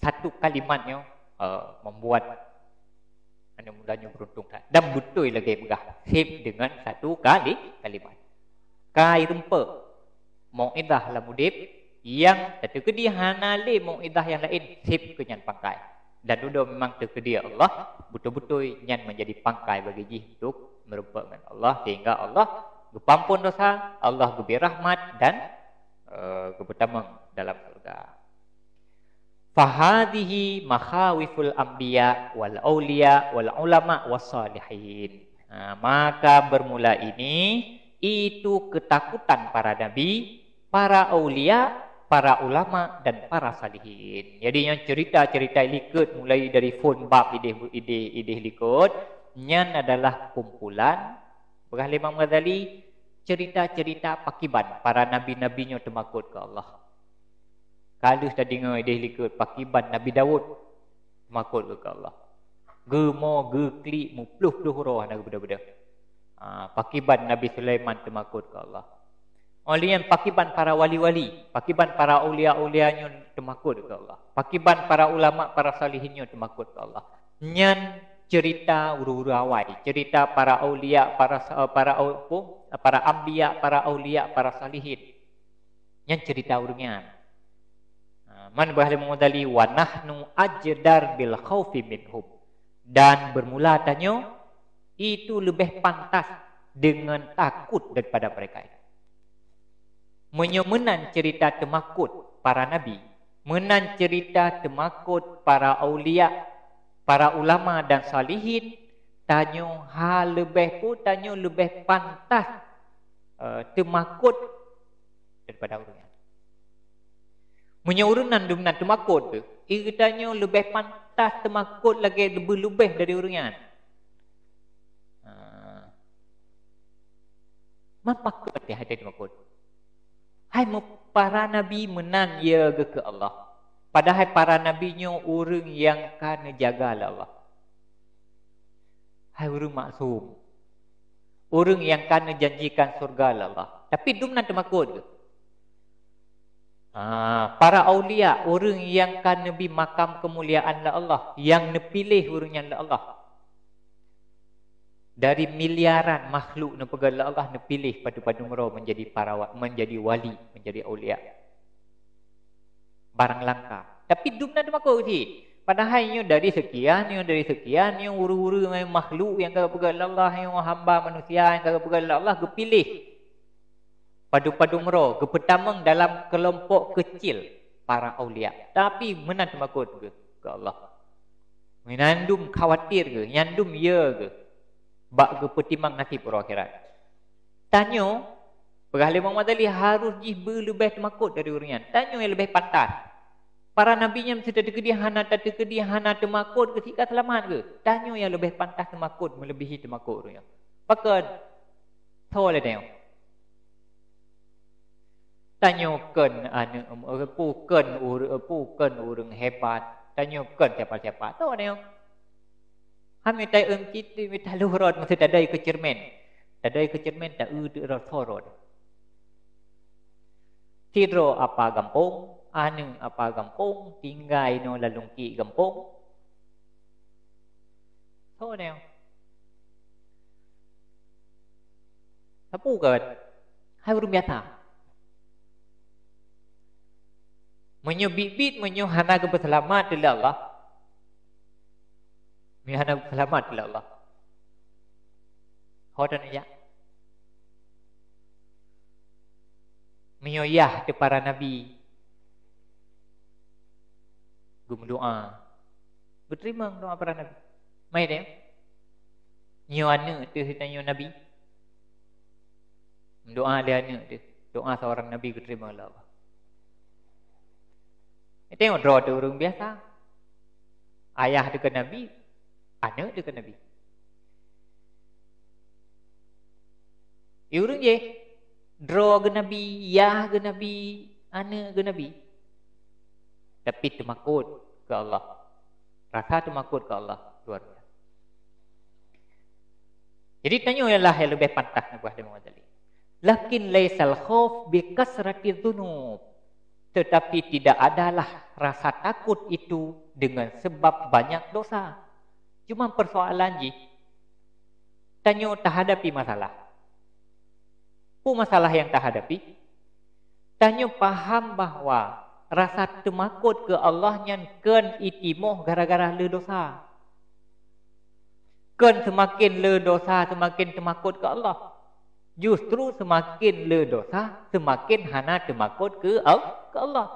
satu kalimat nyoe, eh, membuat aneuk muda nyoe beruntung that. Dan beutôi lagée peugah, seb dengan satu kali, kalimat. Ka irumpok mau'izah lam udeb nyang tateukeudi hana lé mau'izah nyang laén seb keu nyan pangkai. Dan dudoe memang teukeudi Allah, beutôi-beutôi nyan menjadi pangkai bagi jih untuk meurumpok ngon Allah, sehingga Allah geupeuampon dosa, Allah geubri rahmat dan, eh, geupeutamong dalam syeuruga. Fahadhihi makhawiful anbiya wal auliya wal ulama was salihin. Ha, maka bermula ini, itu ketakutan para nabi, para aulia, para ulama, dan para salihin. Jadi, nyang cerita-cerita likot mulai dari phon bab ideh, ideh, ideh likot, nyan adalah kumpulan, peugah lé Imam Ghazali, cerita-cerita pakiban para nabi-nabi nyoe teumakot keu Allah. Ka lheueh tadeungoe ideh likot pakiban Nabi Daud teumakot keu Allah. Geumo geuklik muploh-ploh uroe hana geubeudôh-beudôh. Ah, pakiban Nabi Sulaiman teumakot keu Allah. Óh lheueh nyan pakiban para wali-wali, pakiban para aulia-aulia nyoe teumakot keu Allah. Pakiban para ulama, para salihin nyoe teumakot keu Allah. Nyan cerita ureuëng-ureuëng awai, cerita para aulia, para sa-, para au-, apa, para anbiya, para aulia, para salihin. Nyan cerita ureuëng nyan. Ha, man bah lé Imam Ghazali, "Wa nahnu ajdar bil khaufi minhum." Dan bermula tanyoe itu lebih pantas dengan takut daripada mereka itu. Meunyoe meunan cerita teumakot para nabi, meunan cerita teumakot para aulia, para ulama dan salihin, tanyoe ha leubeh pu-, tanyoe leubeh pantas, eh, teumakot daripada ureuëng nyan. Meunyoe ureuëng nan dum nan teumakot, geutanyoe leubeh pantas teumakot lagée leubeh-leubeh dari ureuëng nyan. Ha. Man pakon teuh hai teumakot? Hai mu-, para nabi meunan ya geuh keu Allah. Padahai para nabi nyoe ureuëng nyang ka neujaga lé Allah. Hai ureuëng maksum. Ureuëng nyang ka neujanjikan syurga lé Allah. Tapi dum nan teumakot geuh. Ah, para aulia, ureuëng nyang ka neubri makam keumuliaan lé Allah, nyang neupiléh ureuëng nyan lé Allah. Dari miliaran makhluk neupeugah lé Allah neupiléh padum-padum droe menjadi para wa-, menjadi wali, menjadi aulia. Barang langka. Tapi dum nan teumakot cit. Padahai nyoe dari sekian, nyoe dari sekian, nyoe ureuëng-ureuëng, nyoe makhluk nyang ka geupeugah lé Allah, nyoe hamba manusia nyang ka geupeugah lé Allah geupiléh. Padum-padum droe geupeutamong dalam keulompok keucil para aulia. Tapi meunan teumakot geuh keu Allah. Meunan dum khawatir geuh, nyan dum ya geuh bak geupeutimang naseb uroe akhirat. Tanyoe, peugah lé Imam Ghazali, harôh jih beuleubeh teumakot dari ureuëng nyan. Tanyoe nyang leubeh pantas. Para nabi nyan meusti tateukeudi, hana tateukeudi, hana teumakot geuh, sika seulamat geuh. Tanyoe nyang leubeh pantas teumakot meuleubihi teumakot ureuëng nyan. Pakon? Soe lé tanyoe? Tanyoe kon aneuk, eh, peue kon ureu-, peue kon ureuëng hebat. Tanyoe kon siapa-siapa. Soe tanyoe? Hana taeu meucit, mita lheueh rot meusti tadai keu ceureumen. Tadai keu ceureumen, taeu teuk rot, soe rot. Sidroe apa gampông, aneuk apa gampông, tinggai inoe lam lungkiek gampông. Soe nyoe? Sapeue keuh? Hai ureuëng biasa. Meunyoe biet-biet, meunyoe hana geupeuseulamat lé Allah, meunyoe hana geupeuseulamat lé Allah, ho taneuk jak? Meunyoe yah teuh para nabi geumeudoá, geuteurimong doá para nabi. Mai teuh, nyoe aneuk teuh tanyoe nabi. Meudoá lé aneuk teuh, doá seurang nabi geuteurimong lé Allah. Tengok droe teuh ureuëng biasa. Ayah teuh keu nabi, aneuk teuh keu nabi. Di ureuëng jéh, droe geunabi, yah geunabi, aneuk geunabi. Tapi teumakot keu Allah. Rasa teumakot keu Allah luar biasa. Jadi tanyoe ialah nyang leubeh pantas neupeugah lé Imam Ghazali. Lakin laisal khauf bi kasrati dzunub. Tetapi tidak adalah rasa takut itu dengan sebab banyak dosa. Cuma persoalan jih, tanyoe tahadapi masalah. Peue masalah nyang tahadapi? Tanyoe paham bahwa rasa teumakot keu Allah nyan kon itimoh gara-gara le dosa. Kon seumaken le dosa, seumaken teumakot keu Allah. Justru seumaken le dosa, seumaken hana teumakot keu Al-, keu Allah.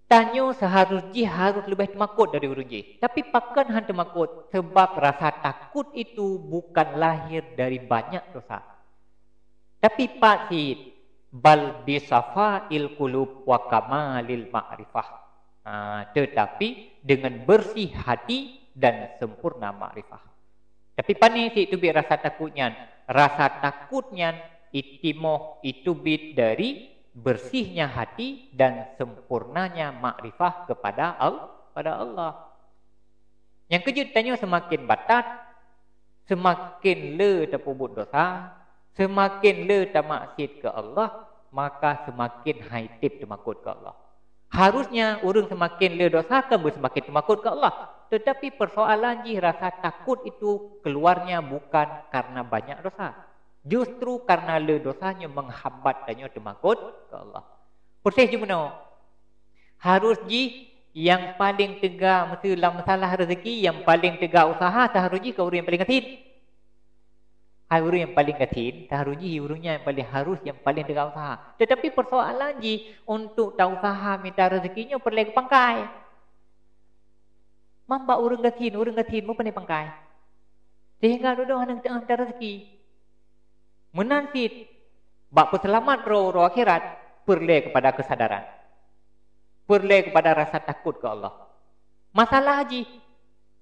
Tanyoe seuharus jih harus leubeh teumakot dari ureuëng jéh. Tapi pakon han teumakot? Sebab rasa takot itu bukan lahir dari banyak dosa. Tapi pat cit, bal bisafa'il qulub wa kamalil ma'rifah. Ha, tetapi dengan bersih hati dan sempurna makrifah. Tapi pane cit teubiet rasa takot nyan? Rasa takot nyan itimoh, iteubiet dari bersihnya hati dan sempurnanya makrifah kepada Al-, pada Allah. Nyang keujeuet tanyoe seumaken batat, seumaken le tapeubuet dosa, seumaken le tamaksiet keu Allah, maka seumaken han teubiet teumakot keu Allah. Harusnya ureuëng seumaken le dosa kan beuseumaken teumakot keu Allah. Tetapi persoalan jih rasa takot itu keluarnya bukan karena banyak dosa. Justru karena le dosa nyoe menghambat tanyoe teumakot keu Allah. Proses jimeunoe. Harus jih nyang paleng teuga meuseu lam masalah rezeki, nyang paleng teuga usaha, seuharus jih keu ureuëng nyang paleng gasien. Hai ureuëng nyang paleng gasien, seuharus jih ureuëng nyan nyang paleng harus, nyang paleng teuga usaha. Tetapi persoalan jih, untuk tausaha mita rezeki nyoe peureulée pangkai. Man bak ureuëng gasien, ureuëng gasien meupeunoh pangkai. Sehingga dudoe hana teuga mita rezeki. Meunan cit, bak peuseulamat droe-droe akhirat, peureulée kepada kesadaran. Peureulée kepada rasa takot keu Allah. Masalah jih,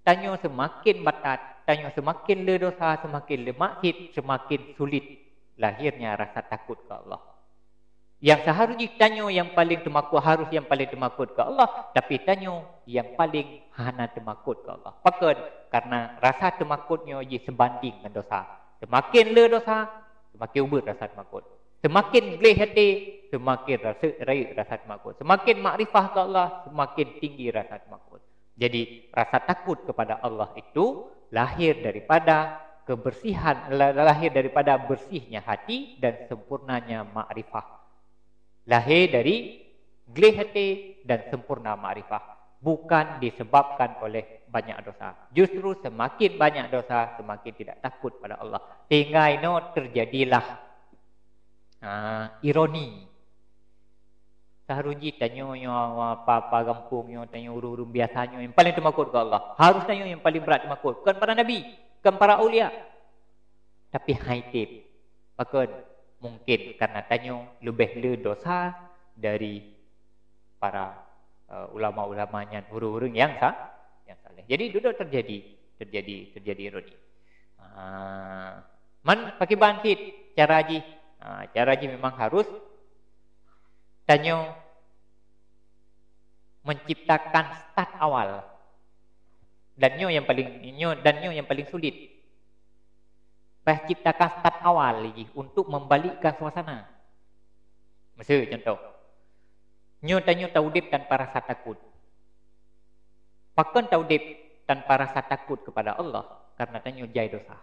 tanyoe seumaken batat, tanyoe seumaken le dosa, seumaken le maksiet, seumaken sulit lahirnya rasa takot keu Allah. Nyang seuharus jih tanyoe nyang paleng teumakot, harus nyang paleng teumakot keu Allah, tapi tanyoe nyang paleng hana teumakot keu Allah. Pakon? Karena rasa teumakot nyoe jih seubanding ngon dosa. Seumaken le dosa, seumaken ubit rasa teumakot. Seumaken gleh até, seumaken rayeuk rasa teumakot. Seumaken makrifah keu Allah, seumaken tinggi rasa teumakot. Jadi, rasa takut kepada Allah itu lahir daripada kebersihan, la-, lahir daripada bersihnya hati dan sempurnanya makrifah. Lahir dari gleh até dan sempurna makrifah, bukan disebabkan oleh banyak dosa. Justru semakin banyak dosa, semakin tidak takut pada Allah. Sehingga inoe terjadilah, ah, ironi. Seuharus jih tanyoe nyoe, apa-apa gampông nyoe, tanyoe ureuëng-ureuëng biasa nyoe nyang paleng teumakot keu Allah. Harus tanyoe nyang paleng brat teumakot, bukan para nabi, bukan para aulia. Tapi han teubiet. Pakon? Mungkin karena tanyoe leubeh le dosa dari para, eh, ulama-ulama nyan, ureuëng-ureuëng nyang sa-, nyang saleh. Jadi, dudoe terjadi, terjadi, terjadi ironi. Ah, man pakriban cit cara jih? Ah, cara jih memang harus tanyoe menciptakan start awal. Dan nyoe yang paling, nyoe, dan nyoe yang paling sulit. Payah ciptakan start awal lagi untuk membalikkan suasana. Miseu contoh, nyoe tanyoe taudeb tanpa rasa takut. Pakon taudeb tanpa rasa takut kepada Allah? Karena tanyoe jai dosa.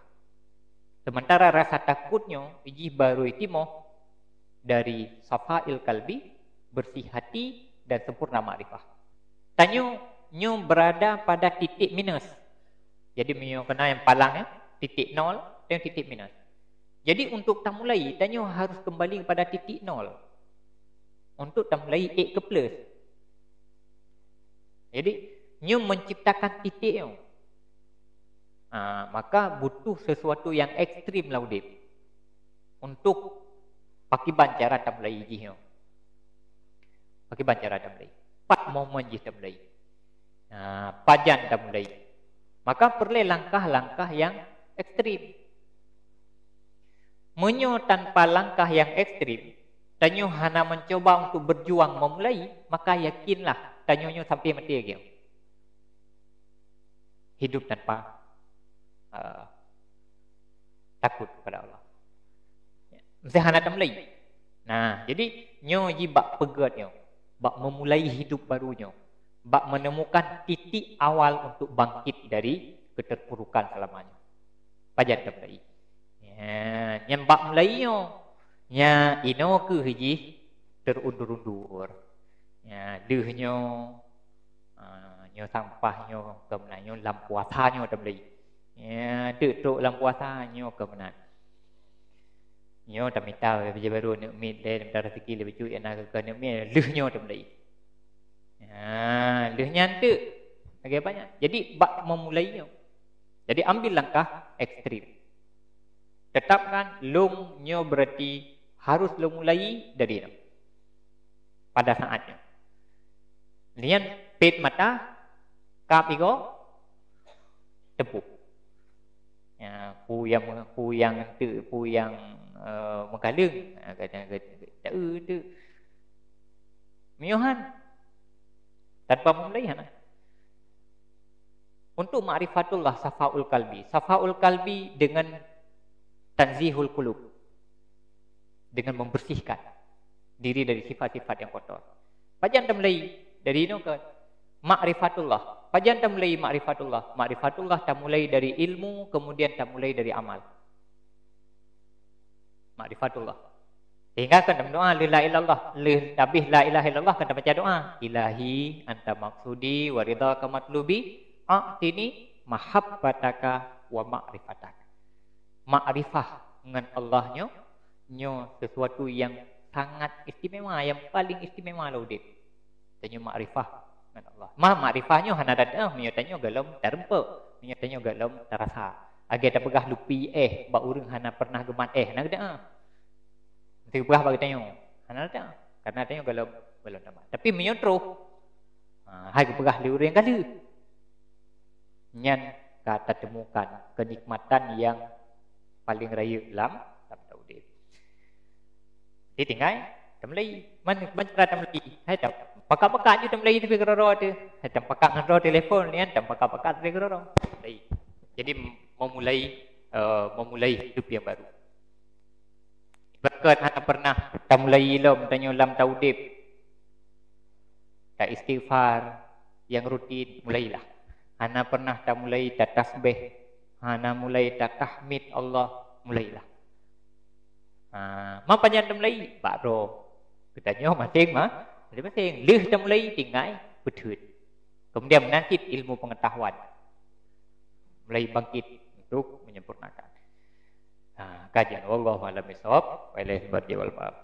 Sementara rasa takut nyoe jih baru itimoh dari safail kalbi, bersih hati dan sempurna makrifah. Tanyoe nyoe berada pada titik minus. Jadi meunyoe keunan nyang palang, ya, titik nol, dan titik minus. Jadi untuk tamulai, tanyoe harus kembali kepada titik nol. Untuk tamulai ék ke plus. Jadi nyoe menciptakan titik nyoe. Ha, maka butuh sesuatu yang ekstrim lam udeb. Untuk pakiban cara tamulai jih nyoe. Pakiban cara tamulai. Pat momen jih tamulai. Ha, pajan tamulai. Maka peureulée langkah-langkah yang ekstrim. Meunyoe tanpa langkah yang ekstrim, tanyoe hana mencoba untuk berjuang memulai, maka yakinlah tanyoe nyoe sampai maté lagi. Hidup tanpa, eh, takut kepada Allah. Mesti hana tamulai. Nah, jadi nyoe jih bak peugét nyoe, bak memulai hidup baru nyoe, bak menemukan titik awal untuk bangkit dari keterpurukan selama nyoe. Pajan tamulai. Ya, nyang bak mulai nyoe, nya inoe keuh jih terundur-undur. Ya, deuh nyoe, ah, nyoe sampah nyoe keuh meunan, nyoe lam puasa nyoe tamulai. Ya, teuk-teuk lam puasa nyoe keuh meunan. Nyoe tamita baju baru aneuk miet lé, tamita rezeki lé bacut, ya na keuh aneuk miet, lheueh nyoe tamulai. Ha, lheueh nyan teuk lagée banyak. Jadi bak memulai nyoe. Jadi ambil langkah ekstrim. Tetapkan lôn nyoe berarti harus lôn mulai dari nyoe. Pada saat nyoe. Nyan pet mata, kab igoe, teupok. Ya, peue nyang, peue nyang teuk, peue nyang, eh, meukaleueng. Ha, kata, kata, kata, eh, teuk. Meunyoe han. Tanpa memulai hana. Untuk ma'rifatullah, safaul kalbi. Safaul kalbi dengan tanzihul qulub. Dengan membersihkan diri dari sifat-sifat yang kotor. Pajan tamulai dari nyoe keuh ma'rifatullah. Pajan tamulai ma'rifatullah? Ma'rifatullah tamulai dari ilmu, kemudian tamulai dari amal. Ma'rifatullah. Sehingga kan dalam doa, lheueh la ilallah, lheueh habéh la ilaha illallah kan baca doa, "Ilahi anta maksudi wa ridhaka matlubi, a'tini mahabbataka wa ma'rifataka." Makrifah ngon Allah nyoe, nyoe sesuatu yang sangat istimewa, yang paling istimewa lam udeb. Tanyoe makrifah ngon Allah. Ma, makrifah nyoe hana datang meunyoe tanyoe gohlom tareumpok, meunyoe tanyoe gohlom tarasa. Lagée tapeugah lupi éh bak ureuëng hana pernah geumat éh, hana geudatang. Teupeugah bak geutanyoe, hana datang. Karena tanyoe gohlom, gohlom tamat. Tapi meunyoe troh, ha, hai geupeugah lé ureuëng ka lheueh. Nyan ka tatemukan keunikmatan nyang paling rayeuk lam, lam udeb. Jadi tinggai tamulai. Man, man cara tamulai? Hai tam pakat-pakat ju tamulai tapi keudroe-droe teuh. Hai tam pakat ngon droe telepon nyan, tam pakat-pakat tapi keudroe-droe. Tamulai. Jadi memulai, eh, memulai hidup yang baru. Ibarat hana pernah tamulai lom tanyoe lam taudeb. Ta istighfar yang rutin, mulailah. Hana pernah tamulai tatasbih, hana mulai tatahmid Allah, mulailah. Ha, ma pajan tamulai? Bak droe. Geutanyoe maséng ma, maséng-maséng. Lheueh tamulai tinggai peutheun. Kemudian meunan cit ilmu pengetahuan. Mulai bangkit untuk menyempurnakan. Ha, kajian. Wallahu a'lam bishawab. Wa ilaihi marji' wal ma'ab.